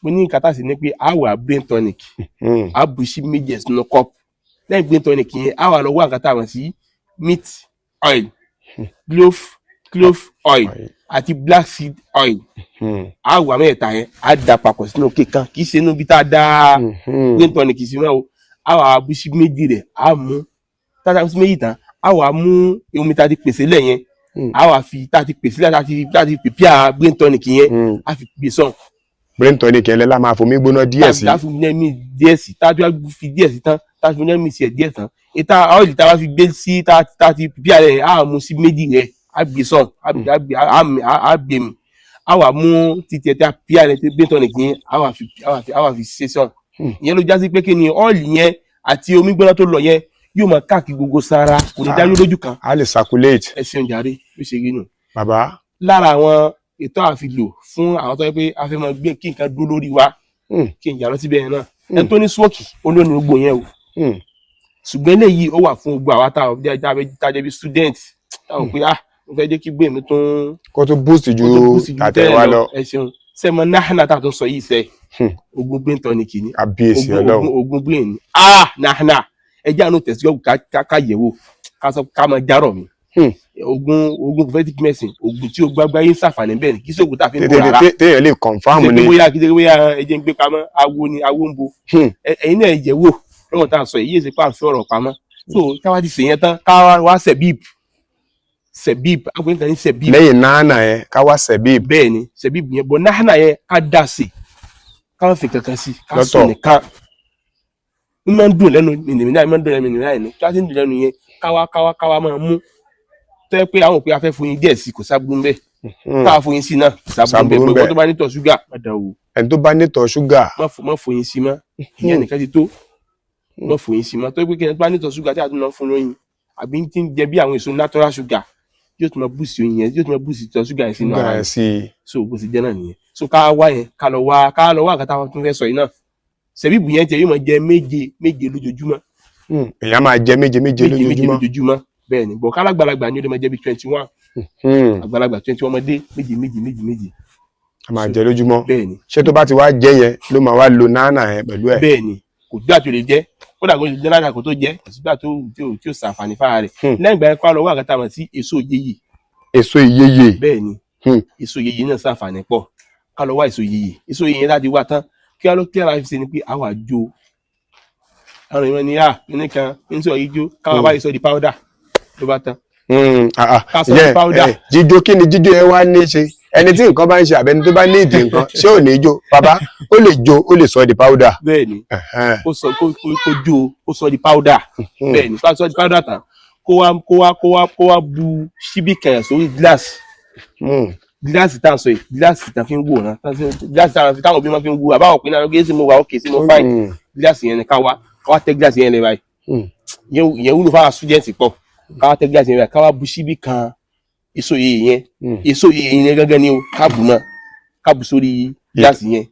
Mo ní nǹkan tá a sì ní pé a wà brain tonic, a bù sí 2 ẹ̀ sínú cup. Lẹ́yìn brain tonic yẹn, a wà lọ wá nǹkan tá a mọ̀ sí mint oil, clove oil àti black seed oil. A wà mẹ́ta yẹn, a dà papọ̀ sínú òkè kan. Kì í ṣe inú ibi tá a dá brain tonic sí mọ́ o. A wà bù sí 2 rẹ̀, a mú. Tá a bù sí 2 tán, a wà mú omi tá a ti pèsè lẹ̀ yẹn, a wà fi tá a ti pèsè lẹ̀, tá a ti prepare brain tonic yẹn, a fi gbé sọ̀n. Brain tonic yẹn lẹ́la máa fomi gbóná díẹ̀ sí. Tá a fi ní díẹ̀ sí, tá a fi díẹ̀ sí tán, tá a fi ní sí ẹ̀ díẹ̀ tán, ìta oil tá a bá fi gbé sí, tá a ti prepare rẹ̀, a mú sí 2 rẹ̀, a gbé sọ̀n, a gbé mi, a wà mú títí ẹ̀ tá a prepare rẹ̀, brain tonic yẹn, a wà fi ṣe sọ̀n. Ìyẹn ló já sí pé kí ni oil yẹn àti omi gbóná tó lọ yẹn yóò máa káàkiri gbogbo sára, kò ní dájú lójú kan. A lè circulate. Ẹ ṣeun jàre, bí ṣe rí nù. Bàbá. Lára àwọn ètò àfilò fún àwọn tó yẹ pé a fẹ́ máa gbé kí nǹkan dúró lórí wa, kí n yàrá síbẹ̀ yẹn náà, ẹni tó ní stroke, ó ló ní gbogbo yẹn o. Ṣùgbọ́n eléyìí, ó wà fún gbogbo àwa táwọn tá a jẹ́ bí student, táwọn pé, ah, mo fẹ́ jẹ́ kí gbé mi tún Kó tó boost ju kó tó boost ju tàtẹ̀wá tẹ́lẹ̀ lọ. Ẹ ṣeun. Sẹ́mọ náhánà tá a tún sọ yìí sẹ́, ogun brain tonic ni. Àbíyèsí ogun Ọlọ́run. Ogun brain ni. Ah, náhánà, ẹ jẹ́ àánú tẹ̀síwájú, ká yẹ̀wò, ká sọ ká máa járọ̀ mi. Ogun prophetic medicine, ogun tí o gbágbá yín ṣàǹfààní bẹ́ẹ̀ ni. Kì í ṣe ogun tá a fi ń bò rárá. Téèyàn lè confirm kì í ṣe ni. pé bóyá, kì í ṣe pé bóyá ẹ jẹ́ ń gbé pamọ́, awo ni awo ń bo. Ẹ̀yin náà yẹ̀ wò lọ́wọ́ tá a sọ yìí, ṣe pé à ń fi ọ̀rọ̀ pamọ́. So káwá ti sèyẹn tán, káwá wá sẹ̀bíìpù, sẹ̀bíìpù, àpò nǹkan ní sẹ̀bíìpù. Lẹ́yìn náànà yẹn, ká wá sẹ̀bíìbù. Bẹ́ẹ̀ ni, sẹ̀bíìpù yẹn bọ̀, náhánà yẹn, ká dà sí, ká má fi kankan sí, ká sọ Lọ́tọ̀. nìkan. Ń máa ń dùn lẹ́nu mìnìmínà, ń máa ń dùn lẹ́nu mìnìmínà yẹn ni. Tí wọ́n ti ń dùn lẹ́nu yẹn, káwá máa mú tó yẹ pé àwọn òpin afẹ́ fún yín díẹ̀ sí, kò sábúrú ńbẹ̀. Káwá fún yín sí náà, kò sábúrú ńbẹ̀. Sábúrú pé ńbẹ̀. wọ́n tó bá ní tọ̀ ṣúgà, má dàn wò. Ẹni tó bá nítọ̀ ṣúgà. Má fún yín sí mọ́, ìyẹn nìkan ti tó. Má fún yín sí mọ́, tó yẹ pé kí ẹni tó bá nítọ̀ ṣúgà tí a tún lọ fún lóyin àbí tí ń jẹ bí àwọn èso natural sugar, yóò tún máa boost oyin yẹn, yóò tún máa boost ìtọ̀ ṣúgà yẹn sínú ṣúgà ara yẹn yẹn. sí i. So bó ti jẹ́ náà nìyẹn. So ká wá yẹn, ká lọ wá nǹkan táwọn tún fẹ́ sọ yìí náà. Sẹ̀bíbù yẹn tiẹ̀ yóò máa jẹ méje méje lójoojúmọ́. Èèyàn máa jẹ méje méje Méje méje lójoojúmọ́. lójoojúmọ́, bẹ́ẹ̀ ni. Bọ̀ kálágbàlagbà ni ó lè máa jẹ bí 21. Àgbàlagbà 21, ọmọdé méje méje méje méje. A máa jẹ lójúmọ́. Bẹ́ẹ̀ ni. Ṣé tó bá ti wá jẹ yẹn ló máa wá lo náànà yẹn pẹ̀lú ẹ̀? Bẹ́ẹ̀ ni. Kò gbà tó lè jẹ́, kódà kó lè jẹ́ lára kó tó jẹ́, kò sígbà tó tí ò ṣàǹfààní fára rẹ̀. Lẹ́yìn ìgbà yẹn, kó lọ wá àkàtà mọ̀ sí èso yeye. Èso ìyeyè. Bẹ́ẹ̀ ni. Èso yeye náà ṣàǹfààní pọ̀. Ká lọ wá èso yeye. Èso yeye láti wá tán, kí á ló kí ara fi ṣe ni pé àwa jó àwọn èèyàn ní à ní kan ní sọ yìí jó, káwa báyìí sọ di powder, ló bá tán. Ah, ah, Ká sọ di powder. Jíjó, kí ni jíjó yẹn wá ní ṣe? Ẹni tí nǹkan bá ń ṣe àbẹni tó bá ní ìdí nǹkan, ṣé ò ní jó? Bàbá, ó lè jó, ó lè sọ di powder. Bẹ́ẹ̀ ni. Kó sọ kó jó, kó sọ di powder. Bẹ́ẹ̀ ni. Kó sọ di powder tán, kó wá bu ṣíbí kan sórí glass. Gíláàsì tá à ń sọ yìí, gíláàsì tá a fi ń wò náà, gíláàsì táwọn òbí máa fi ń wo àbáwọ̀ pé náà kí mo wà ókè sí mo fine. Gíláàsì yẹn ni ká wá tẹ gíláàsì yẹn lẹ báyìí. Ìyẹn wúlò fáwọn student pọ̀. Ká wá tẹ gíláàsì yẹn báyìí, ká wá bu síbí kan èso yìí yẹn. Èso yìí yẹn gángan ni o. Ká bù mọ́, ká bù sórí gíláàsì yẹn.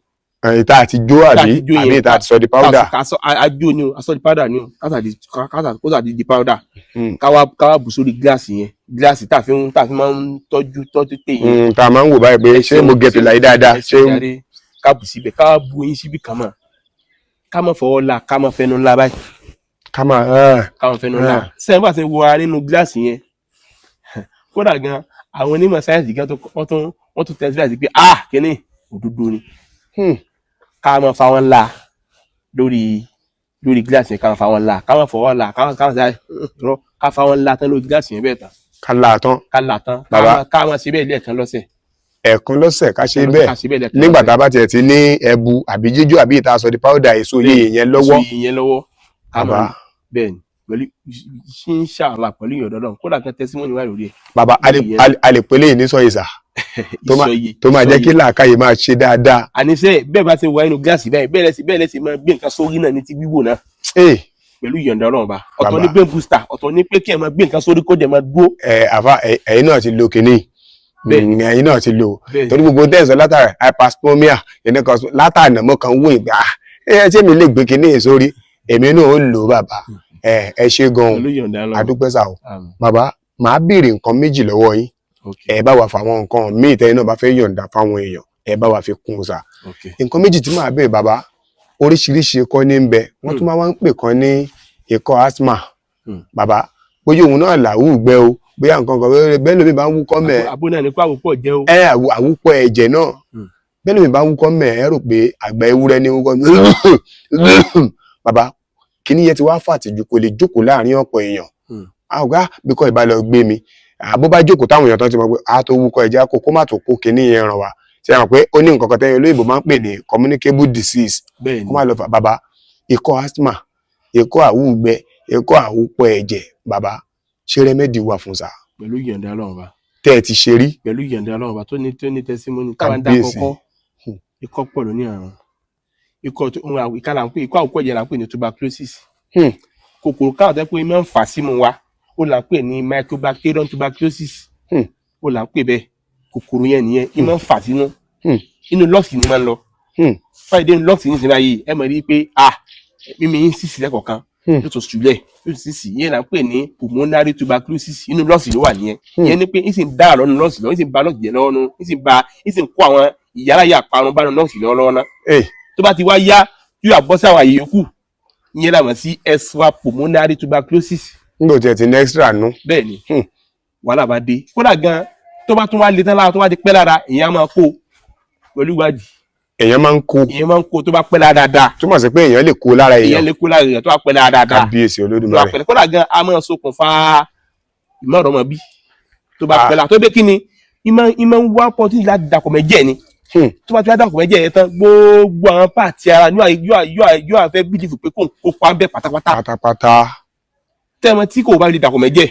Ìta àti jó Ìta àbí àti jó yẹn. Àbí ìta àti sọ di powder. Ká sọ ajó ni o, aṣọ di powder ni o. Ká sà di powder. Ká wá bù sórí gíláàsì yẹn, gíláàsì tá a fi máa ń tọ́jú tọ́jú tè yẹn. Tá a máa ń wò báyìí pé ṣé mo gẹ fìlà yìí dáadáa, ṣé Ṣé ká bù síbẹ̀, ká wá bu oyin síbí kan mọ́, ká má fọwọ́ la, ká má fẹnu ńlá báyìí. Ká máa ah, Ká má fẹnu ńlá sẹ́yìn bá ṣe wọ ara nínú gíláàsì yẹn. Kódà gan, àwọn onímọ̀ sáyẹ́ǹsì gan tó wọ́n tún tẹ̀síwájú pé, ah, kíní òdodo ni. Ká má fa wọn la lórí gíláàsì yẹn, ká má fa wọn la, ká má fọwọ́ la, ká má sáré rọ, ká fa wọn la tán lórí gíláàsì yẹn bẹ́ẹ̀ tán. Ká là á tán. Ká là tán. Bàbá. Ká má ṣe bẹ́ẹ̀ lẹ́ẹ̀kan lọ́sẹ̀. Ẹ̀ẹ̀kan lọ́sẹ̀, ká ṣe bẹ́ẹ̀. Ká ṣe bẹ́ẹ̀ lẹ́ẹ̀kan Nígbà lọ́sẹ̀. tá a bá tiẹ̀ ti ní ẹbu àbí jíjó àbí ìta sọ di powder èso yìí yẹn lọ́wọ́. Èso yìí yẹn lọ́wọ́, ká Bàbá. má bẹ́ẹ̀ ni, pẹ̀lú inshallah, pẹ̀lú ìyọ̀dọ̀ náà, kódà kan testimony wà lórí ẹ̀. Bàbá, a lè pèlè yìí ní sọ ìsà. Ìsọyè Tó máa jẹ́ kí làákàyè máa ṣe dáadáa. Àníṣe bẹ́ẹ̀ bá ti wà nínú gíláàsì báyìí, bẹ́ẹ̀ lẹ́sìn máa gbé nǹkan sórí náà ní ti wíwò náà pẹ̀lú ìyọ̀ǹda Ọlọ́run ba. Ọ̀tọ̀ Bàbá. ní brain booster, ọ̀tọ̀ ní pé kí ẹ máa gbé nǹkan sórí kó dẹ̀ máa dúró. Ẹ àfa, ẹ̀yin náà ti lo kínní? Bẹ́ẹ̀. Ẹ̀yin náà ti lo? Bẹ́ẹ̀. Torí gbogbo tẹ̀sán látara hypersomnia ẹni kan látànà mọ́ kan wò ìgbà ẹ ṣé mi lè gbé kínní yìí sórí, èmi náà ó lò ó. Bàbá, ẹ ṣe gan-an. Pẹ̀lú ìyọ̀ǹda Ọlọ́run. Adúpẹ́ sà o. Àmín. Bàbá, màá béèrè nǹkan méjì lọ́wọ́ yín. Ẹ bá wa fàwọn nǹkan míì tẹ́yin náà bá fẹ́ yọ̀ǹda fáwọn èèyàn, ẹ bá wa fi kún un sà. Nǹkan méjì tí màá béèrè, bàbá, oríṣiríṣi ikọ́ ní ń bẹ, wọ́n tún máa wá ń pè kan ní ikọ́ asthma. Bàbá, bóyá òun náà làwù gbẹ o, bóyá nǹkan kan bẹ́ẹ̀ lómi bá ń wúkọ́ mẹ́. Àbó náà ní kó àwòpọ̀ jẹ́ o. Ẹ àwúkọ́ ẹ̀jẹ̀ náà. Bẹ́ẹ̀ lómi bá ń wúkọ́ mẹ́, ẹ rò pé àgbà ewúrẹ́ ní wúkọ́. Bàbá, kíní yẹn ti wá fàtìjú, kò lè jókòó láàrin ọ̀pọ̀ èèyàn. Àgbà bí kò ìbá lọ gbé mi, àbó bá jókòó táwọn èèyàn tán ti mọ̀ pé a tó wúkọ́ ẹ̀jẹ̀ kó má tó kó kíní yẹn ràn wá. Ṣe mọ̀ pé ó ní nǹkan kan tẹ́yìn olóyìnbó máa ń pè ní communicable disease? Bẹ́ẹ̀ Kó ni. má lọ fà. Bàbá, ikọ́ asthma, ikọ́ àwùgbẹ, ikọ́ àwúpọ̀ ẹ̀jẹ̀, bàbá, ṣé remedy wà fún sà? Pẹ̀lú ìyọ̀ǹda Ọlọ́run ba. Tẹ́ ẹ ti ṣe rí? Pẹ̀lú ìyọ̀ǹda Ọlọ́run ba tó ní testimony táwa ń dá. Kábíyèsí. Kọ́kọ́ ikọ́ pọ̀ lóní àrùn ikọ́ tó ń ìka là ń pè ikọ́ àwòkọ́ ẹ̀jẹ̀ là ń pè ní tuberculosis. Kòkòrò káwọn tẹ́ pé máa ń fà símú wa, ó là ń pè ní mycobacterium tuberculosis. Ó là ń pè bẹ́ẹ̀. Kòkòrò yẹn nìyẹn í máa ń fà sínú. Inú lungs ni máa ń lọ. Fáyidé inú lungs ní ìsinmi ayé, ẹ mọ̀ rí i pé ah, mímí yín sísì lẹ́kọ̀ọ̀kan, yóò tún sùlẹ̀, yóò tún sísì. Ìyẹn là ń pè ní pulmonary tuberculosis. Inú lungs ló wà nìyẹn. Ìyẹn ni pé ń sì ń dá àlọ́ nu lungs lọ, ń sì ń ba lungs jẹ́ lọ́wọ́ nu, ń sì ń ba, ń sì ń kó àwọn ìyálàyà parun bá nu lungs lọ́wọ́ lọ́wọ́ náà. Tó bá ti wá yá, yóò àbọ̀ sí àwọn àyè yòókù. Ìyẹn là mọ̀ sí extra pulmonary tuberculosis. Nígbà tí ẹ ti ní extra nú. Bẹ́ẹ̀ ni. Wàhálà bá dé. Kódà gan, tó bá tún wá le tán lára, tó bá ti pẹ́ lára, ìyẹn á máa kó pẹ̀lú ìwádìí. Èèyàn máa ń kó? Ìyẹn máa ń kó tó bá pẹ́ lára dáadáa. Túmọ̀ sí pé èèyàn lè kó lára Ìyẹn èèyàn? lè kó lára èèyàn tó bá pẹ́ lára dáadáa. Kábíyèsí Tó bá Olódùmarè. pẹ́. Kódà gan, a máa ṣokùnfà ìmọ̀ràn bí tó bá Ah. pẹ́ lára. Tó bẹ́ kí ni ìmọ̀ ń wá opportunity láti dàpọ̀ mẹ́jẹ̀ ni. Tó bá ti wá dàpọ̀ mẹ́jẹ̀ yẹn tán, gbogbo àwọn part ara yóò àfẹ́ believe pé kò ń kópa ń bẹ́ pátápátá. Pátápátá. Tẹ́ẹ̀mọ tí kò bá lè dàpọ̀ mẹ́jẹ̀,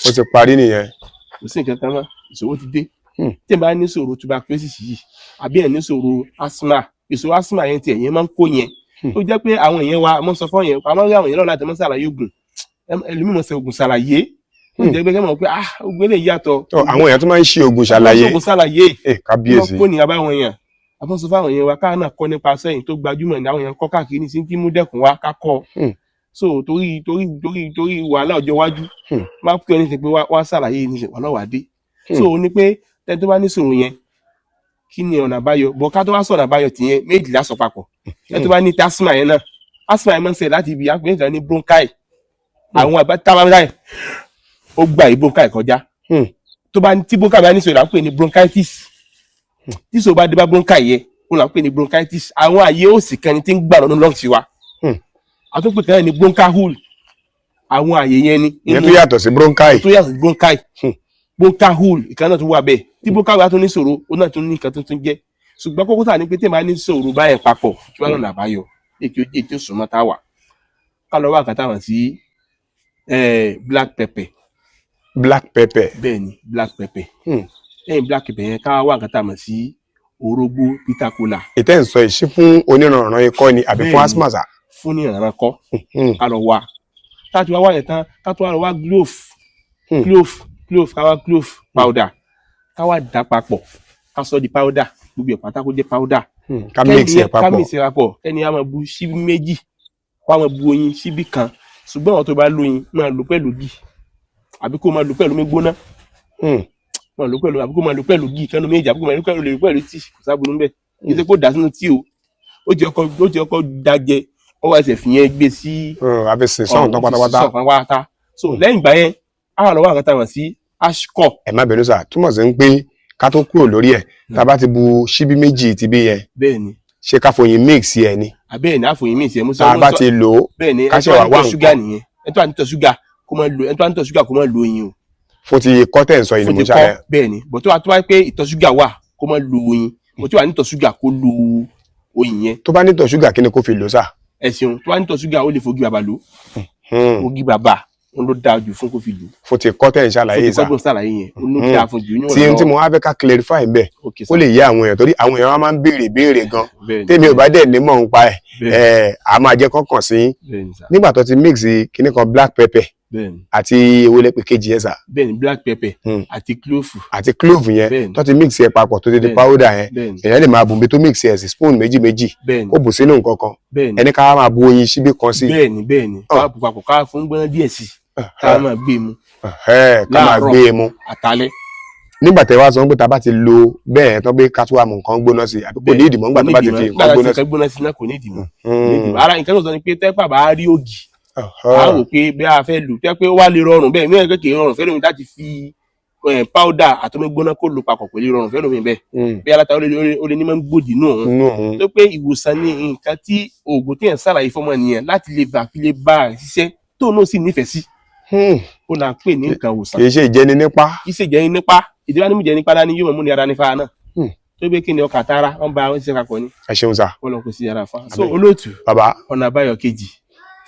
Ó ti parí nìyẹn. kò sí nǹkan kan mọ́, ìṣòro ti dé. Tí ẹ bá ní ṣòro tuberculosis yìí àbí ẹ ní ṣòro asthma, ìṣòro asthma yẹn tí ẹ̀yẹn máa ń kó yẹn, ó jẹ́ pé àwọn èèyàn wa mọ́ sọ fún yẹn, àwọn àwọn èèyàn náà láti mọ́ ṣàlàyé oògùn. Ẹlòmíì mọ̀ ṣe oògùn ṣàlàyé, ó jẹ́ pé kẹ́ mọ̀ pé ah, oògùn eléyìí yàtọ̀. Tó, àwọn èèyàn tó máa ń ṣe oògùn ṣàlàyé. Oògùn ṣàlàyé. Ẹ kábíyèsí. Wọ́n kó ní abáwọn èèyàn àbọ̀n sọ fáwọn èèyàn wa káà náà kọ́ nípa sẹ́yìn tó gbajúmọ̀ ní àwọn èèyàn kọ́ káàkiri ní sí tí mú dẹ́kun wá ká kọ́. So torí wàhálà ọjọ́ iwájú, máa pè ọ́ ní sìn pé wá ṣàlàyé ní sìn wàhálà wà dé. So ó ní pé tẹ́ni tó bá ní sọ̀rọ̀ yẹn, kí ni ọ̀nà àbáyọ bọ̀? Ká tó wá sọ̀nà àbáyọ tìyẹn, méjìlá sọ papọ̀. Tẹ́ni tó bá ní asthma yẹn náà, asthma yẹn máa ń ṣe láti ibi àpò ní bronchi. Àwọn àbá tábà báyìí, ó gba yìí bronchi kọjá. Tó bá tí bronchi bá ní sọ̀rọ̀, à ń pè ní bronchitis. Tí sọ̀rọ̀ bá dé bá bronchi yẹn, ó là ń pè ní bronchitis. Àwọn àyè òsì kan ní tí ń gbà lọ́nà lungs wa. Àtúnpè kan ní bronchiole. Àwọn àyè yẹn ni. Ìyẹn tó yàtọ̀ sí bronchi. Tó yàtọ̀ sí bronchi. Bronchiole ìkan náà tó wà bẹ́ẹ̀. Tí bronchiole bá tún ní ṣòro, ó náà tún ní nǹkan tuntun jẹ́. Ṣùgbọ́n kókó tà ní pé tí màá ní ṣòro báyẹn papọ̀, kí wọ́n lọ́nà àbáyọ ètò ètò ìsúnmọ́ tá a wà, ká lọ wá àkàtà wọn sí black pepper. Black pepper. Bẹ́ẹ̀ ni, black pepper. Lẹ́yìn black pepper yẹn, ká wá àkàtà mọ̀ sí orógbó bitter kola. Ìtẹ́ ń sọ yìí, ṣé fún oníranran ikọ́ ni àbí fún Bẹ́ẹ̀ni. asthma sà? Fún ní ìrànràn kọ́. Ká lọ wá, tá a ti wá wá yẹn tán, ká tó wá lọ wá clove. Clove, ká wá clove powder, ká wá dà papọ̀, ká sọ di powder, gbogbo ẹ̀ pátá kó jẹ́ powder. Ká mix ẹ̀ Ká papọ̀. mix ẹ̀ papọ̀. Kẹ́ni á máa bu ṣíbí 2, kó á máa bu oyin ṣíbí 1. Ṣùgbọ́n àwọn tó bá lóyin, máa lò pẹ̀lú ghee àbí kó máa lò pẹ̀lú omi gbóná. Máa lò pẹ̀lú, àbí kó máa lò pẹ̀lú ghee kánú méjì, àbí kó máa lò pẹ̀lú tíì. Kò sábúrú ńbẹ̀. Kì í ṣe kó dà sínú tíì o. Ó ti ọkọ dajẹ, ó wá ẹsẹ̀ fìyẹn gbé sí. Àfi sìn sọ̀hún tán pátápátá. Sọ̀hún pátápátá. So lẹ́yìn ìgbà yẹn, á wà lọ́wọ́ àkàtà wọn sí ashcore. Ẹ má bínú sà, túmọ̀ sí ń pé ká tó kúrò lórí ẹ̀, tá a bá ti bu ṣíbí 2 ti bí yẹn, Bẹ́ẹ̀ ni. ṣé ká foyin mix ẹ̀ ni? Àbẹ́ẹ̀ ni, àfòyín mi ìṣẹ́ mú. Tá a bá ti lò ó, Bẹ́ẹ̀ ni. ká Ẹni ṣe tó wá wà wá ní tọ̀ ṣúgà nǹkan. nìyẹn. Ẹni tó wà ní tọ̀ ṣúgà kó máa lo, ẹni tó wà ní tọ̀ ṣúgà kó máa lo oyin o. Fún ti ikọ́ tẹ̀ ń sọ yìí ni Fún mo ti kọ́. ṣàlẹ̀. Bẹ́ẹ̀ ni. Bọ̀ tó wá pé ìtọ̀ ṣúgà wà, kó máa lo oyin. Bọ̀ tó wà ní tọ̀ ṣúgà, kó lo oyin yẹn. Tó bá nítọ̀ ṣúgà, kí ni kó fi lò sà? Ẹ ṣeun. Tó wà ní tọ̀ ṣúgà, ó lè fogi bàbà lò. Ogi bàbà, Òun ló dáa jù fún kó fi lò. Fún ti kọ́ tẹ̀ ń ṣàlàyé fún ti sà. kọ́gbọ́n ṣàlàyé yẹn, òun ló dáa fún jù ní. Tí tí mo wá fẹ́ ká clarify ń bẹ̀, kó lè yé àwọn èèyàn, torí àwọn èèyàn wa máa ń béèrè béèrè gan tèmi ò bá dẹ̀ nímọ̀ ń pa ẹ̀. Ẹ̀ a máa jẹ́ kọ́kàn sí yín. Bẹ́ẹ̀ni sà. Nígbà tó ti mix kinní kan, black pepper àti ewé lẹ́pẹ̀ kejì yẹn sà? Bẹ́ẹ̀ni, black pepper àti clove. Àti clove yẹn. Tó ti mix yẹn papọ̀ tó ti di powder yẹn, èèyàn lè máa bùn bí tó mix yẹn sí spoon méjì méjì, kó bù sínú nǹkan kan. Ẹni ká máa bu oyin síbí kan sí. Bẹ́ẹ̀ni, ká bù papọ̀, ká fún gbóná díẹ̀ sí, ká máa gbé mu. Ẹ̀hẹ́, ká máa Láàárọ̀. gbé e mu. Àtàlẹ́. Nígbà tẹ́ wá sọ pé tá a bá ti lo bẹ́ẹ̀ tán, pé ká tún wá mú nǹkan gbóná sí, àbí kò ní ìdìmọ̀ nígbà tó bá ti fi nǹkan gbóná sí? Nǹkan gbóná sí náà, kò ní ìdìmọ̀, kò ní ìdìmọ̀. Ara nǹkan tó sọ ni pé tẹ́pà bá rí ògì, a wò pé bí a fẹ́ lò tẹ́ pé ó wá lè rọrùn bẹ́ẹ̀ mìíràn, kékeré rọrùn fẹ́ lómi láti fi powder àtomi gbóná kó lò papọ̀ pẹ̀lú rọrùn fẹ́ lómi bẹ́ẹ̀. Bí aláta ó lè ní máa ń gbòdì nù òun. Inú òun. Tó pé ìwòsàn ni nǹkan tí oògùn tí yẹn ṣàlàyé fọmọ nìyẹn láti lè bá fi lè bá a ṣiṣẹ́ tó náà sì nífẹ̀ẹ́ sí, ó là ń pè ní nǹkan ìwòsàn. Kì í ṣe ìjẹni nípa. Kì í ṣe jẹ́ nípa ìdíwá ní jẹ́ nípa dání, yóò mọ̀ mú ní ara nífa náà. Tó gbé kí ni ọkà tara wọn bá wọn ṣiṣẹ́ papọ̀ ni. Ẹ ṣeun sà. Wọn lọ kó sí ara fa so. Àmín. Olóòtú. Bàbá. Ọ̀nà àbáyọ kejì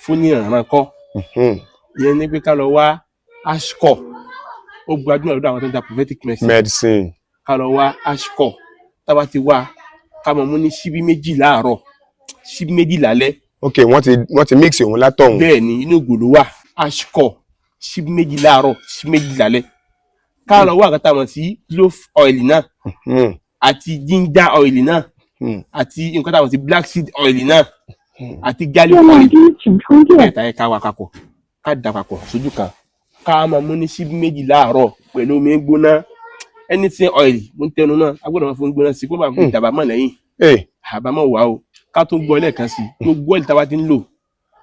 fún ní ìrànràn kọ́, ìyẹn ní pé ká lọ wá ashcore. Ó gbajúmọ̀ lọ́dọ̀ àwọn tó ń ta prophetic medicine. Medicine. Ká lọ wá ashcore. Tá bá ti wá, ká mọ̀ mú ní síbí 2 láàárọ̀, síbí 2 lálẹ́. Ok, wọ́n ti mix òun látọ̀hún. Bẹ́ẹ̀ ni, inú ìgò ló wà. Ashcore, síbí 2 láàárọ̀, síbí 2 lálẹ́. Ká lọ wá àkàtà mọ̀ sí clove oil náà àti ginger oil náà àti nǹkan tá a mọ̀ sí black seed oil náà àti garlic 电 oil. 动机请充电。 Mẹ́ta yẹn, ká wá papọ̀, ká dà papọ̀ sójú kan, ká máa mú ní síbí 2 láàárọ̀ pẹ̀lú omi gbóná. Anything oil, mo ń tẹnu náà, a gbọ́dọ̀ máa fún gbóná sí kó máa fi dàbàmọ̀ lẹ́yìn. Àbámọ̀ wà o. Ká tó gbọ́ lẹ́ẹ̀kan sí, gbogbo oil táwa ti ń lò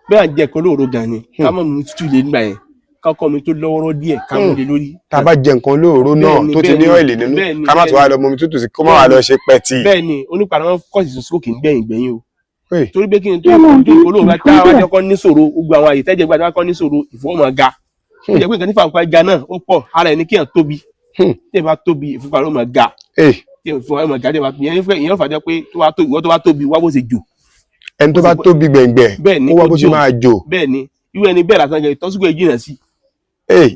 bẹ́ẹ̀, à ń jẹ ẹ̀kọ́ lóòrò gan ni, ká má mú tútù lé nígbà yẹn, ká kọ́ mi tó lọ́wọ́rọ́ díẹ̀, ká mú lé lórí. Tá a bá jẹ nǹkan olóòró náà tó ti ní oil nínú, ká má tún wá lọ mọmi tútù sí, kó má wá lọ ṣe pẹ̀tì. Bẹ́ẹ̀ ni, onípadà wọn kọ́sì sùn sókè ń gbẹ̀yìn gbẹ̀yìn o. Torí pé kí ni tó olóòrò bá tá a wá jẹ́ kọ́ níṣòro, gbogbo àwọn àyè tẹ́jẹ̀ gbàdúrà kọ́ níṣòro, ìfowópamọ́ ga. Ó jẹ́ pé nǹkan nífa nǹkan ga náà ó pọ̀ ara ẹni kéèyàn tóbi. Tí ẹ bá tóbi, ìfúnpá ló máa ga. Tí ìfúnpá ló máa ga, tí ẹ bá ìyẹn fà jẹ́ pé tó bá tóbi, ìwọ tó bá tóbi, wá bó ṣe jò. Ẹni tó bá tóbi gbẹ̀ngbẹ̀, Bẹ́ẹ̀ ni, kó wá bó ṣe kó jò. máa jò. Bẹ́ẹ̀ ni, irú ẹni bẹ́ẹ̀ lásán gan, ìtọ̀ ṣúgà jìnnà sí.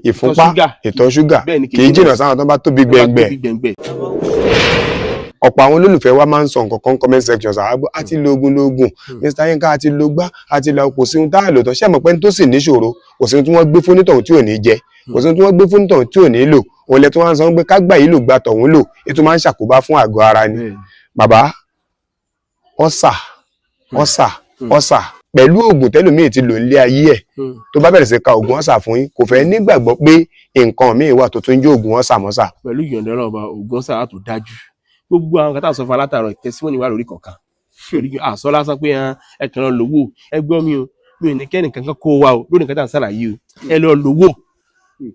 Ìfúnpá, ṣúgà. Ìtọ̀ ṣúgà. Bẹ́ẹ̀ ni, kì í jìnnà sáwọn tó bá tóbi tó bá gbẹ̀ngbẹ̀. tóbi gbẹ̀ngbẹ̀. Ọ̀pọ̀ àwọn olólùfẹ́ wa máa ń sọ nǹkan kan comment section àgbọ̀ àti lóògùn lóògùn, Mr. Yinka, àti lógbá àti lọ, kò sí ohun tá a lò tán. Ṣé mọ̀ pé ní tó sì níṣòro, kò sí ohun tí wọ́n gbé fún onítọ̀hún tí ò ní jẹ, kò sí ohun tí wọ́n gbé fún onítọ̀hún tí ò ní lò. Òun lẹ tí wọ́n ń sọ pé ká gbà yìí lò, gba tọ̀hún lò, ètò máa ń ṣàkóbá fún àgọ́ ara ni. Bàbá, Ulcer, ulcer, ulcer, pẹ̀lú oògùn tẹ́lòmíì ti lò nílé ayé ẹ̀, tó bá bẹ̀rẹ̀ sí ka oògùn ulcer fún yín, kò fẹ́ nígbàgbọ́ pé nǹkan míì wà tó tún jẹ́ oògùn ulcer mọ́sà. Pẹ̀lú ìyọ̀ǹda Ọlọ́run Ọba, ògùn sáà tó dájú, gbogbo àwọn kan tá a sọ fún alátàrọ testimony wà lórí kọ̀ọ̀kan. Àsọ lásán pé ẹ kàn lọ lówó. Ẹ gbọ́ mi o, mi ò ní kẹ́nì kankan kó wa o lórí nǹkan tá à ń ṣàlàyé o. Ẹ lọ lówó,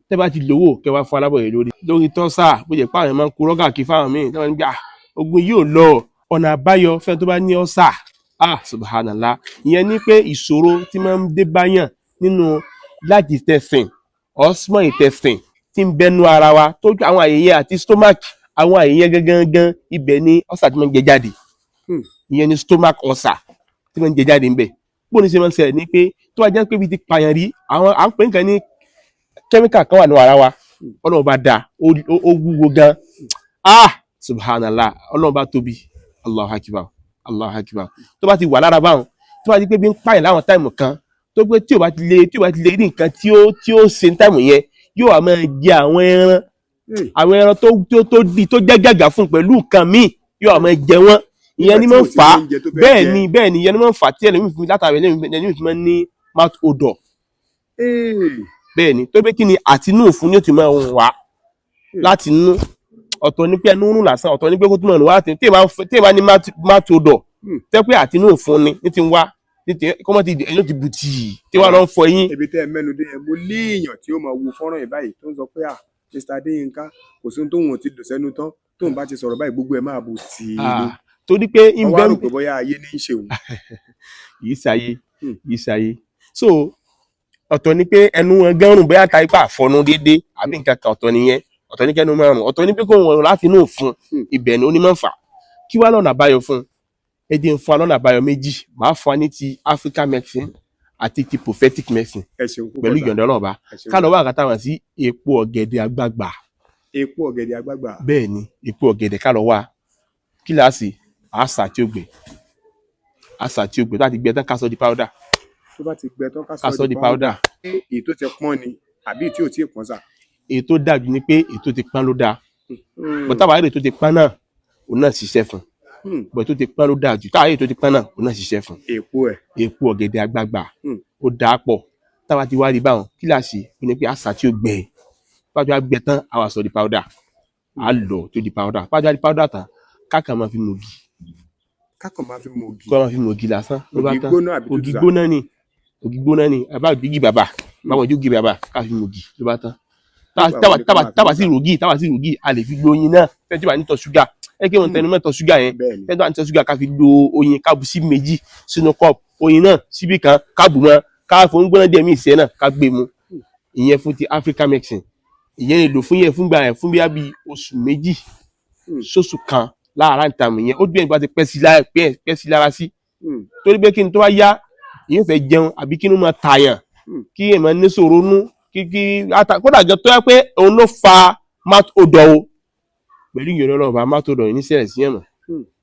tẹ́ bá ti lówó, kẹ́ wá fún alábọ̀yẹ lórí tọ́sà. Bó jẹ́ pé àwọn máa ń kó rọ́gà kí fáwọn míì tí wọ́n ń gbà ogun yìí ò lọ. Ọ̀nà àbáyọ fẹ́ tó bá ní ulcer, ah, subhanallah, ìyẹn ní pé ìṣòro tí máa ń dé báyàn nínú large intestine or small intestine tí ń bẹnu ara wa, tó àwọn àyè yẹn àti stomach, àwọn àyè yẹn gangan, ibẹ̀ ni ulcer ti máa ń jẹ jáde. Ìyẹn ni stomach ulcer tí máa ń jẹ jáde ńbẹ̀. Bó ní ṣe máa ń ṣẹlẹ̀ ní pé tó bá jẹ́ pé ibi ti pààyàn rí, àwọn à ń pè nǹkan ní chemical kan wà ní ara wa. Ọlọ́run bá dáa, ó wúwo gan. Ah, subhanallah, Ọlọ́run bá tóbi, Allahu akbar, Allahu akbar. Tó bá ti wà lára báwọn, tó bá ti pé bí ń pààyàn láwọn time kan, tó pé tí ò bá ti lè rí nǹkan tí ó ṣe ní time yẹn, yóò wá máa jẹ àwọn ẹran tó di tó jẹ́ gàgà fún pẹ̀lú nǹkan míì, yóò wá máa jẹ wọ́n. Ìyẹn ni máa ń fà á. Bẹ́ẹ̀ ni, ìyẹn ni máa ń fà á tí ẹlòmíì fi látàrí ẹlòmíì fi máa ń ní mouth odor. Bẹ́ẹ̀ ni, tó pé kí ni, àtinú òfun ni ó ti máa ń wá láti inú. Ọ̀tọ̀ ní pé ẹnu rún lásán, ọ̀tọ̀ ní pé kó tún máa rún wá. Tí èèyàn bá ní mouth odor, tẹ́ pé àtinú òfun ni ní ti ń wá, ní ti kó mọ́ ti ẹnu ti bù tì tí wàá lọ ń fọ eyín. Ibi tẹ́ ẹ mẹ́nu dé yẹn, mo léèyàn tí ó máa wo fọ́nrán yìí báyìí tó ń sọ pé, à, Mr. Adéyínká, kò sí ohun tóun ò ti lò sẹ́nu tán, tóun bá ti sọ̀rọ̀ báyìí, gbogbo ẹ̀ máa bù tì í ni. Ah, torí pé wọ́n wá rò pé bóyá ayé ní í ṣe òun. Kìí ṣayé, kìí ṣayé. So ọ̀tọ̀ ni pé ẹnu wọn gan rùn, bóyá ta ipá àfọnu déédéé àbí nǹkan kan, ọ̀tọ̀ nìyẹn. Ọ̀tọ̀ ní kẹ́nu máa rùn, ọ̀tọ̀ ní pé kó wọn láti inú òfun. Ibẹ̀ ni ó ní máa ń fà. Kí wá lọ́nà àbáyọ fún un? Ẹ jẹ́ n fún wa lọ́nà àbáyọ méjì. Màá fún wa ní ti African medicine Àti ti prophetic medicine. Ẹ ṣeun púpọ̀ Pẹ̀lú sà. ìyọ̀ǹda Ọlọ́run Ọba. Ẹ ṣeun. Ká lọ wá nǹkan táwọn sí epo ọ̀gẹ̀dẹ̀ àgbagbà. Epo ọ̀gẹ̀dẹ̀ àgbagbà. Bẹ́ẹ̀ ni, epo ọ̀gẹ̀dẹ̀, ká lọ wá kíláàsì àṣà tí ó gbẹ, àṣà tí ó gbẹ. Tó bá ti gbẹ tán, ká sọ di powder. Tó bá ti gbẹ tán, Ká sọ di powder. Ṣé èyí tó ti pọ́n ni àbí tí ò tí ì pọ́n sà? Èyí tó dájú ni pé èyí tó ti pọ́n ló dáa bọ́. Táwa èyí tó ti pọ́n náà, òun náà ṣiṣẹ́ fún bọ́. Tó ti pọ́n ló dáa jù. Táwa èyí tó ti pọ́n náà, òun náà ṣiṣẹ́ fún. Èpo ẹ̀. Epo ọ̀gẹ̀dẹ̀ àgbagbà. Ó dáa pọ̀. Táwa ti wá rí báwọn kíláàsì, ó ní pé àṣà tí ó gbẹ, bá ti wá gbẹ tán, àwa sọ di powder, á lọ tó di powder. Bá ti wá di powder tán, káàkà máa fi mu ògì. Kákan máa fi mu ògì. Kó máa fi mu ògì lásán ló bá Ògì tán. gbóná àbí Ògì tútù sà? gbóná ni, ògì gbóná ni. Àbá ògì bàbà báwọn ojú ògì bàbà, ká fi mu ògì ló bá tán. Nígbà Táwa wo ni ká táwa máa fi táwa mú sí sà? rògì, táwa sí rògì, a lè fi lo oyin náà. Fẹ́ẹ́ tí wàá nítọ̀ ṣúgà, ẹ kí wọn tẹnu mẹ́tọ̀ ṣúgà yẹn. Bẹ́ẹ̀ ni. Fẹ́ẹ́ tí wàá nítọ̀ ṣúgà, ká fi lo oyin, ká bu sí méjì sínú cup oyin náà, síbí kan ká bù mọ́, ká fún gbóná díẹ̀ míì sí ẹ náà, ká gbé mu. Ìyẹn fún ti African medicine. Ìyẹn lè lò fún yẹn fúngbà yẹn fún bíi oṣù 2 sóṣù kan láàárọ̀ ìtààmú. Yẹn ó dùn, bá ti pẹ́ sí lára, pẹ́ sí lára sí. Torí pé kí ni, tó bá yá, ìyẹn fẹ́ jẹun àbí kí ni máa tààyàn, kí èèyàn máa ní sòro nú, kí ata kódà gan tó yẹ pé òun ló fa mouth odor o. Pẹ̀lú ìyọ̀dọ̀ Ọlọ́run bá, mouth odor yìí ní sẹ̀rẹ̀ sí ẹ̀mọ̀.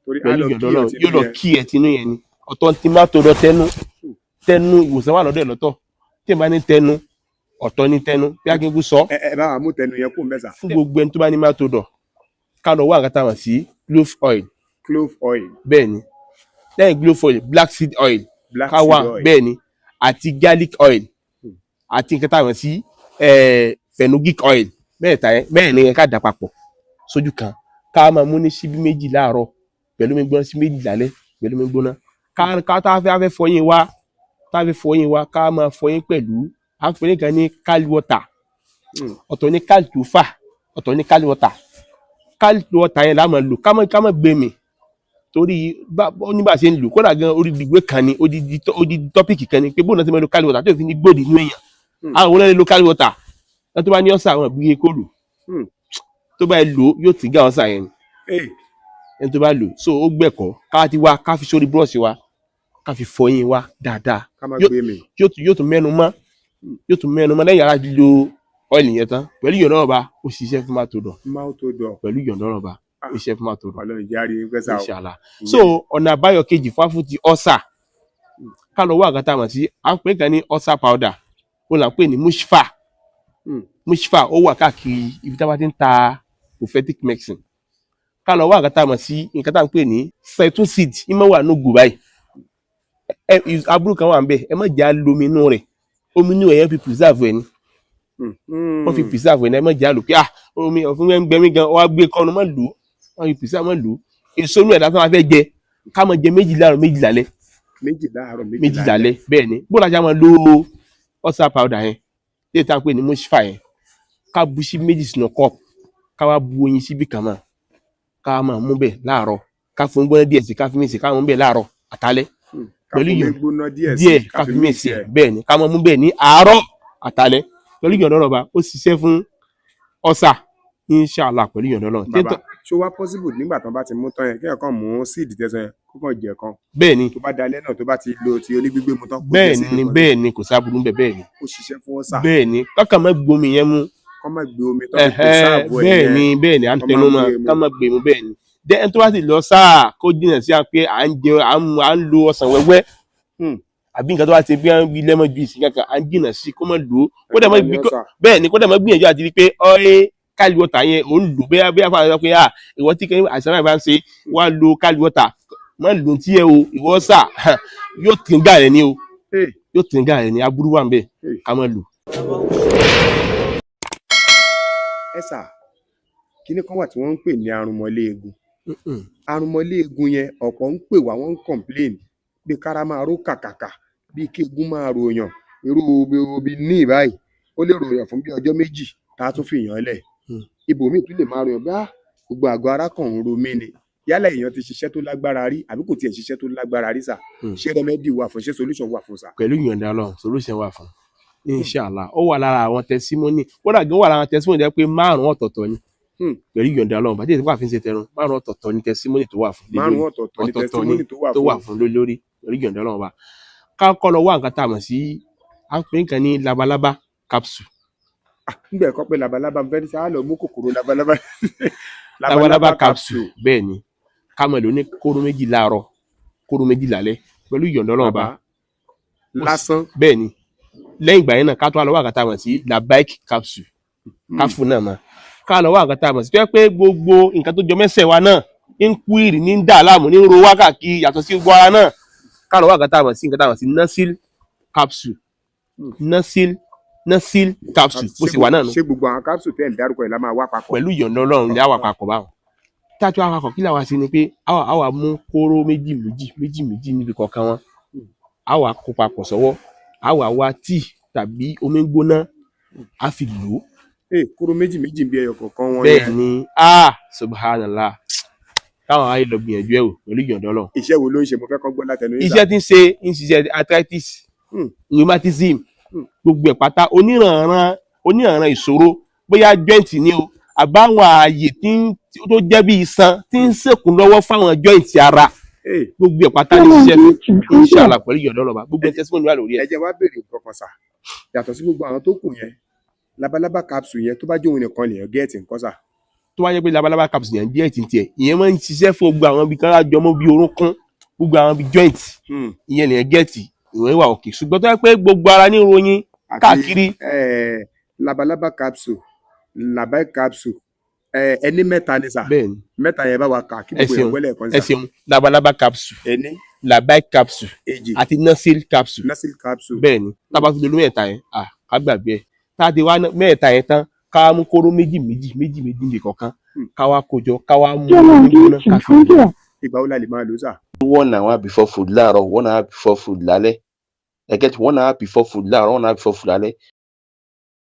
Torí á Pẹ̀lú lọ ìyọ̀dọ̀ kí Ọlọ́run ọtí yóò lọ yẹn. kí ẹ̀ tinú yẹn ni. Ọ̀tọ̀ ti mouth odor tẹnu tẹnu, ìwòsàn wà lọ́dọ̀ ẹ̀ lọ́tọ̀. Tí ẹ̀ bá ní tẹnu, ọ̀tọ̀ ní tẹnu bí akínkù sọ. Ẹ bá wa mú tẹnu yẹn kó ń bẹ sà. Fún gbogbo ẹni tó bá ní mouth odor, ká lọ wá nǹkan táwọn sí clove oil. Clove oil. Bẹ́ẹ̀ ni, lẹ́yìn clove oil, black seed oil. Black Ká seed wá oil. Bẹ́ẹ̀ ni, àti garlic oil, àti nǹkan táwọn sí fenugreek oil. Mẹ́ẹ̀ta yẹn, mẹ́rin yẹn, ká dà papọ̀ sójú kan, ká máa mú ní síbí 2 láàárọ̀ pẹ̀lú omi gbóná, síbí 2 lálẹ́ pẹ̀lú omi gbóná. Ká tá a fẹ́ fọyín wa, tá a fẹ́ fọyín wa, ká máa fọyín pẹ̀lú, à ń pè ní kan ní kali water. Ọ̀tọ̀ ní kali tó fà, ọ̀tọ̀ ní kali water. Kali water yẹn la máa lò. Ká má gbé mì torí bá ó ní bá a ṣe ń lò. Kódà gan, odidi ìwé kan ni, odidi topic kan ni pé bóun náà ti máa lo kali water tí òfin ní gbòdì inú èèyàn. Àwọn olóyè lo kali water lọ́tọ́ tó bá ní ọ̀sà, àwọn ìbúyé kó lò. Tó bá yẹ lò, yóò tì gá ọ̀sà yẹn ni. Ẹni tó bá lò so, ó gbẹ̀kọ́. Ká ti wá, ká fi sórí búrọ̀ṣì wa, ká fi fọyín wa dáadáa. Ká má gbé mi. Yóò tún mẹ́nu mọ́, yóò tún mẹ́nu mọ́ lẹ́yìn ara lo oil yẹn tán. Pẹ̀lú ìyọ̀nà Ọba, ó ṣiṣẹ́ fún mouth odor. Mouth odor. Pẹ̀lú ìyọ̀nà Ọba, ó ṣiṣẹ́ fún mouth odor. Ọlọ́run jẹ́ àrí pẹ́ sà o. Inshallah. So ọ̀nà àbáyọ kejì fún ti ulcer, ká lọ wá nǹkan tá a mọ̀ sí, à ń pè kan ní ulcer powder, ó là ń pè ní mushfa. Mushfa ó wà káàkiri ibi tá a bá ti ń ta prophetic medicine. Ká lọ wá nǹkan tá a mọ̀ sí, nǹkan tá a ń pè ní zaitun seed. Ìmọ̀ wà ní ògùn báyìí. Ẹ aburú kan wà ń bẹ, ẹ má jẹ́ á lo omi inú rẹ̀. Omi inú rẹ̀ yẹn fi preserve ẹ̀ ni. Wọ́n fi preserve ẹ̀ ní. Ẹ má jẹ́ á lò pé ah, omi ọ̀fun ń gbẹmí gan, wọ́n á gbé kọ́nu, má lò ó. Wọ́n fi preserve, má lò ó. Èso inú ẹ̀ lásán wọ́n fẹ́ jẹ, ká máa jẹ 2 láàárọ̀, 2 lálẹ́. 2 láàárọ̀, 2 2 lálẹ́. Bẹ́ẹ̀ ni. Bó la ṣe máa lo ulcer powder yẹn léyìí tá a pè ní mushfa yẹn, ká bu sí 2 sínú cup, ká wá bu oyin síbí kan mọ́, ká máa mú bẹ́ẹ̀ láàárọ̀, ká fún gbóná díẹ̀ sí, ká fi mí sí, ká mú bẹ́ẹ̀ láàárọ̀ àtàlẹ́. Ká Pẹ̀lú fún mi ìyọ̀ gbóná díẹ̀ sí. Díẹ̀, ká fi mí sí ẹ̀. Bẹ́ẹ̀ ni, ká máa mú bẹ́ẹ̀ ní àárọ̀ àtàlẹ́. Pẹ̀lú ìyọ̀ǹda Ọlọ́run Ọba, ó ṣiṣẹ́ fún ulcer, inshallah, pẹ̀lú ìyọ̀ǹda Ọlọ́run. Bàbá, ṣó wá possible nígbà tán bá ti mú tán yẹn, kéèyàn kàn mú seed tẹsán yẹn, kó kàn jẹ kan? Bẹ́ẹ̀ ni. Tó bá dalẹ́ náà, tó bá ti lo ti onígbígbé mu tán, kó jẹ Bẹ́ẹ̀ síbí ni. kan? Bẹ́ẹ̀ ni, kò sábúrú bẹ́ẹ̀. Bẹ́ẹ̀ ni. Ó ṣiṣẹ́ fún ulcer. Bẹ́ẹ̀ ni, kákan má gbomi yẹn mú. Kọ́ má gbé omi tó fi Ẹ̀hẹ́, preserve ẹ̀ bẹ́ẹ̀ yẹn. ni, bẹ́ẹ̀ ni, à ń Kọ́ má tẹnu mọ́. gbé mu. Ká má gbé mu, bẹ́ẹ̀ ni. Dẹ́ ẹni tó bá sì lọ sáà, kó jìnnà sí à pé à ń jẹ, à ń mu, à ń lo ọsàn wẹ́wẹ́ àbí nǹkan tó bá ti bí wọ́n bí lemon juice kankan, à ń jìnnà sí kó má lò ó. Kó dẹ̀ má Ẹni gbé tó ní ulcer. Bẹ́ẹ̀ ni, kó dẹ̀ má gbìyànjú àti rí pé ọ́ẹ́ kali water yẹn ò ń lò. Bẹ́ẹ̀ fún àwọn pé à ìwọ tí kẹ́hìn àìsàn báyìí bá ń ṣe, wá lo kali water, má lò tí ẹ o. Ìwọ sà yóò tì ń gà rẹ ni o. Yóò tì ń gà rẹ ni. Aburú wà ń bẹ̀. Ká má lò. Ẹ sà, kíní kan wà tí wọ́n ń pè ní arúnmọléegun. Arúnmọléegun yẹn, ọ̀pọ̀ ń pè wá, wọ́n ń complain bí kára máa ró kàkàkà, bí kí egun máa ròyàn, irú obi ní báyìí, ó lè ròyàn fún bí ọjọ́ 2 tá a tún fi yàn án lẹ̀. Ibòmíì tún lè máa ròyàn bá gbogbo àgọ́ ara kan ń ro mí ni, yálà èèyàn ti ṣiṣẹ́ tó lágbára rí àbí kò tiẹ̀ ṣiṣẹ́ tó lágbára rí sà. Ṣé remedy wà fún? Ṣé solution wà fún sà? Pẹ̀lú ìyọ̀ǹda Ọlọ́run, solution wà fún, inshallah. Ó wà lára àwọn testimony, kódà gan wà lára àwọn testimony jẹ́ pé márùn-ún ọ̀tọ̀ọ̀tọ̀ ni. Pẹ̀lú ìyọ̀ǹda Ọlọ́run, bàtí èsì pàfin ṣe tẹnu, márùn-ún ọ̀tọ̀ọ̀tọ̀ ni testimony tó wà fún lé Márùn lórí. ọ̀tọ̀ọ̀tọ̀ ni Ọ̀tọ̀ọ̀tọ̀ testimony ni tó wà tó wà fún. fún lórí, pẹ̀lú ìyọ̀ǹda Ọlọ́run wa. Ká kọ́ lọ wá nǹkan tá a mọ̀ sí, à ń pè nǹkan ní labalábá capsule. Nígbà ẹ̀kọ́ pé labalábá ń fẹ́ ṣáà lọ mú kòkòrò labalábá. Labalábá capsule, bẹ́ẹ̀ ni. Ká máa lò ní kóró 2 láàárọ̀, kóró 2 lálẹ́, pẹ̀lú ìyọ̀ǹda Ọlọ́run Ọba. Bàbá lásán. Bẹ́ẹ̀ ni. Lẹ́yìn ìgbà yẹn náà, ká tó wá lọ wá nǹkan tá a mọ̀ sí labaik capsule, ká fún náà mọ́. Ká lọ wá nǹkan tá a mọ̀ sí tó yẹ pé gbogbo nǹkan tó jọ mẹ́sẹ̀ wa náà ń kú ìrì, ní ń dà láàmú, ní ń ro wá káàkiri, yàtọ̀ sí gbogbo ara náà, ká lọ wá nǹkan tá a mọ̀ sí nasil capsule, nasil capsule, bó sì wà náà nù. Ṣé gbogbo àwọn capsule tẹ́ ẹ̀ ń dárúkọ yìí la máa wá papọ̀? Pẹ̀lú ìyọ̀ǹda Ọlọ́run ní àwà papọ̀ báwọn. Tá a tún wá papọ̀, kí làwa ṣe ni pé àwa mú kóró méjì méjì méjì méjì níbi kọ̀ọ̀kan wọn, àwa kó papọ̀ sọ́wọ́, àwa wá tíì tàbí omi gbóná, á fi lò ó. Ee, kóró méjì méjì bí ẹyọ kọ̀ọ̀kan wọn Bẹ́ẹ̀ yẹn. ni. Ah, subhanallah, káwọn ayé lọ gbìyànjú ẹ̀ wò pẹ̀lú ìyọ̀ǹda Ọlọ́run. Iṣẹ́ wo ló ń ṣe? Mo fẹ́ kọ́ gbọ́ látẹnu yín sà. Iṣẹ́ tí ń ṣe, ń ṣiṣẹ́ arthritis, rheumatism, gbogbo ẹ̀ pátá, oníranran ìṣòro, bóyá joint ni o, àbáwọn ààyè tó jẹ́ bí iṣan tí ń ṣèkùn lọ́wọ́ fáwọn joint ara, gbogbo ẹ̀ pátá ní ṣiṣẹ́ fún, inshallah, pẹ̀lú ìyọ̀ǹda Ọlọ́run. Gbogbo ẹ̀, testimony wà lórí ẹ̀. Ẹ jẹ́ wá béèrè nǹkan kan sà. Yàtọ̀ sí gbogbo àwọn tó kù yẹn, labalábá capsule yẹn, tó bá jóun nìkan lèèyàn get nǹkan sà? Tó wá jẹ́ pé labalábá capsule yẹn díẹ̀ tí ń tiẹ̀, ìyẹn máa ń ṣiṣẹ́ fún gbogbo àwọn ibi kan lájọmọ́ bí orúnkún, gbogbo àwọn ibi joint, ìyẹn lèyàn get, ìwọ̀n wà òkè. Ṣùgbọ́n tó yẹ pé gbogbo ara ní ròyìn Àti káàkiri. Labalábá capsule, labai capsule, ẹni mẹ́ta ni sà? Bẹ́ẹ̀ ni. Mẹ́ta yẹn, bá wa kà kí Ẹ gbogbo ṣeun. yẹn gbọ́lẹ̀ kan Ẹ sà. ṣeun. Labalábá capsule, Ẹni. Labai capsule, Èjì. àti nasil capsule. Nasil capsule. Bẹ́ẹ̀ ni. Tá a bá fi lè lo mẹ́ta yẹn, à ká gbàgbé ẹ̀. Tá a ti wá mẹ́ta yẹn tán, ká mú kóró méjì méjì méjì méjì nìkan kọ̀ọ̀kan, ká wá kójọ, ká wá mú omi gbóná, ká fi lò. Ìgbà wo la lè máa lò sà? 1 hour before food láàárọ̀, 1 hour before food lálẹ́. Ẹ get, 1 hour before food láàárọ̀, 1 hour before food lálẹ́.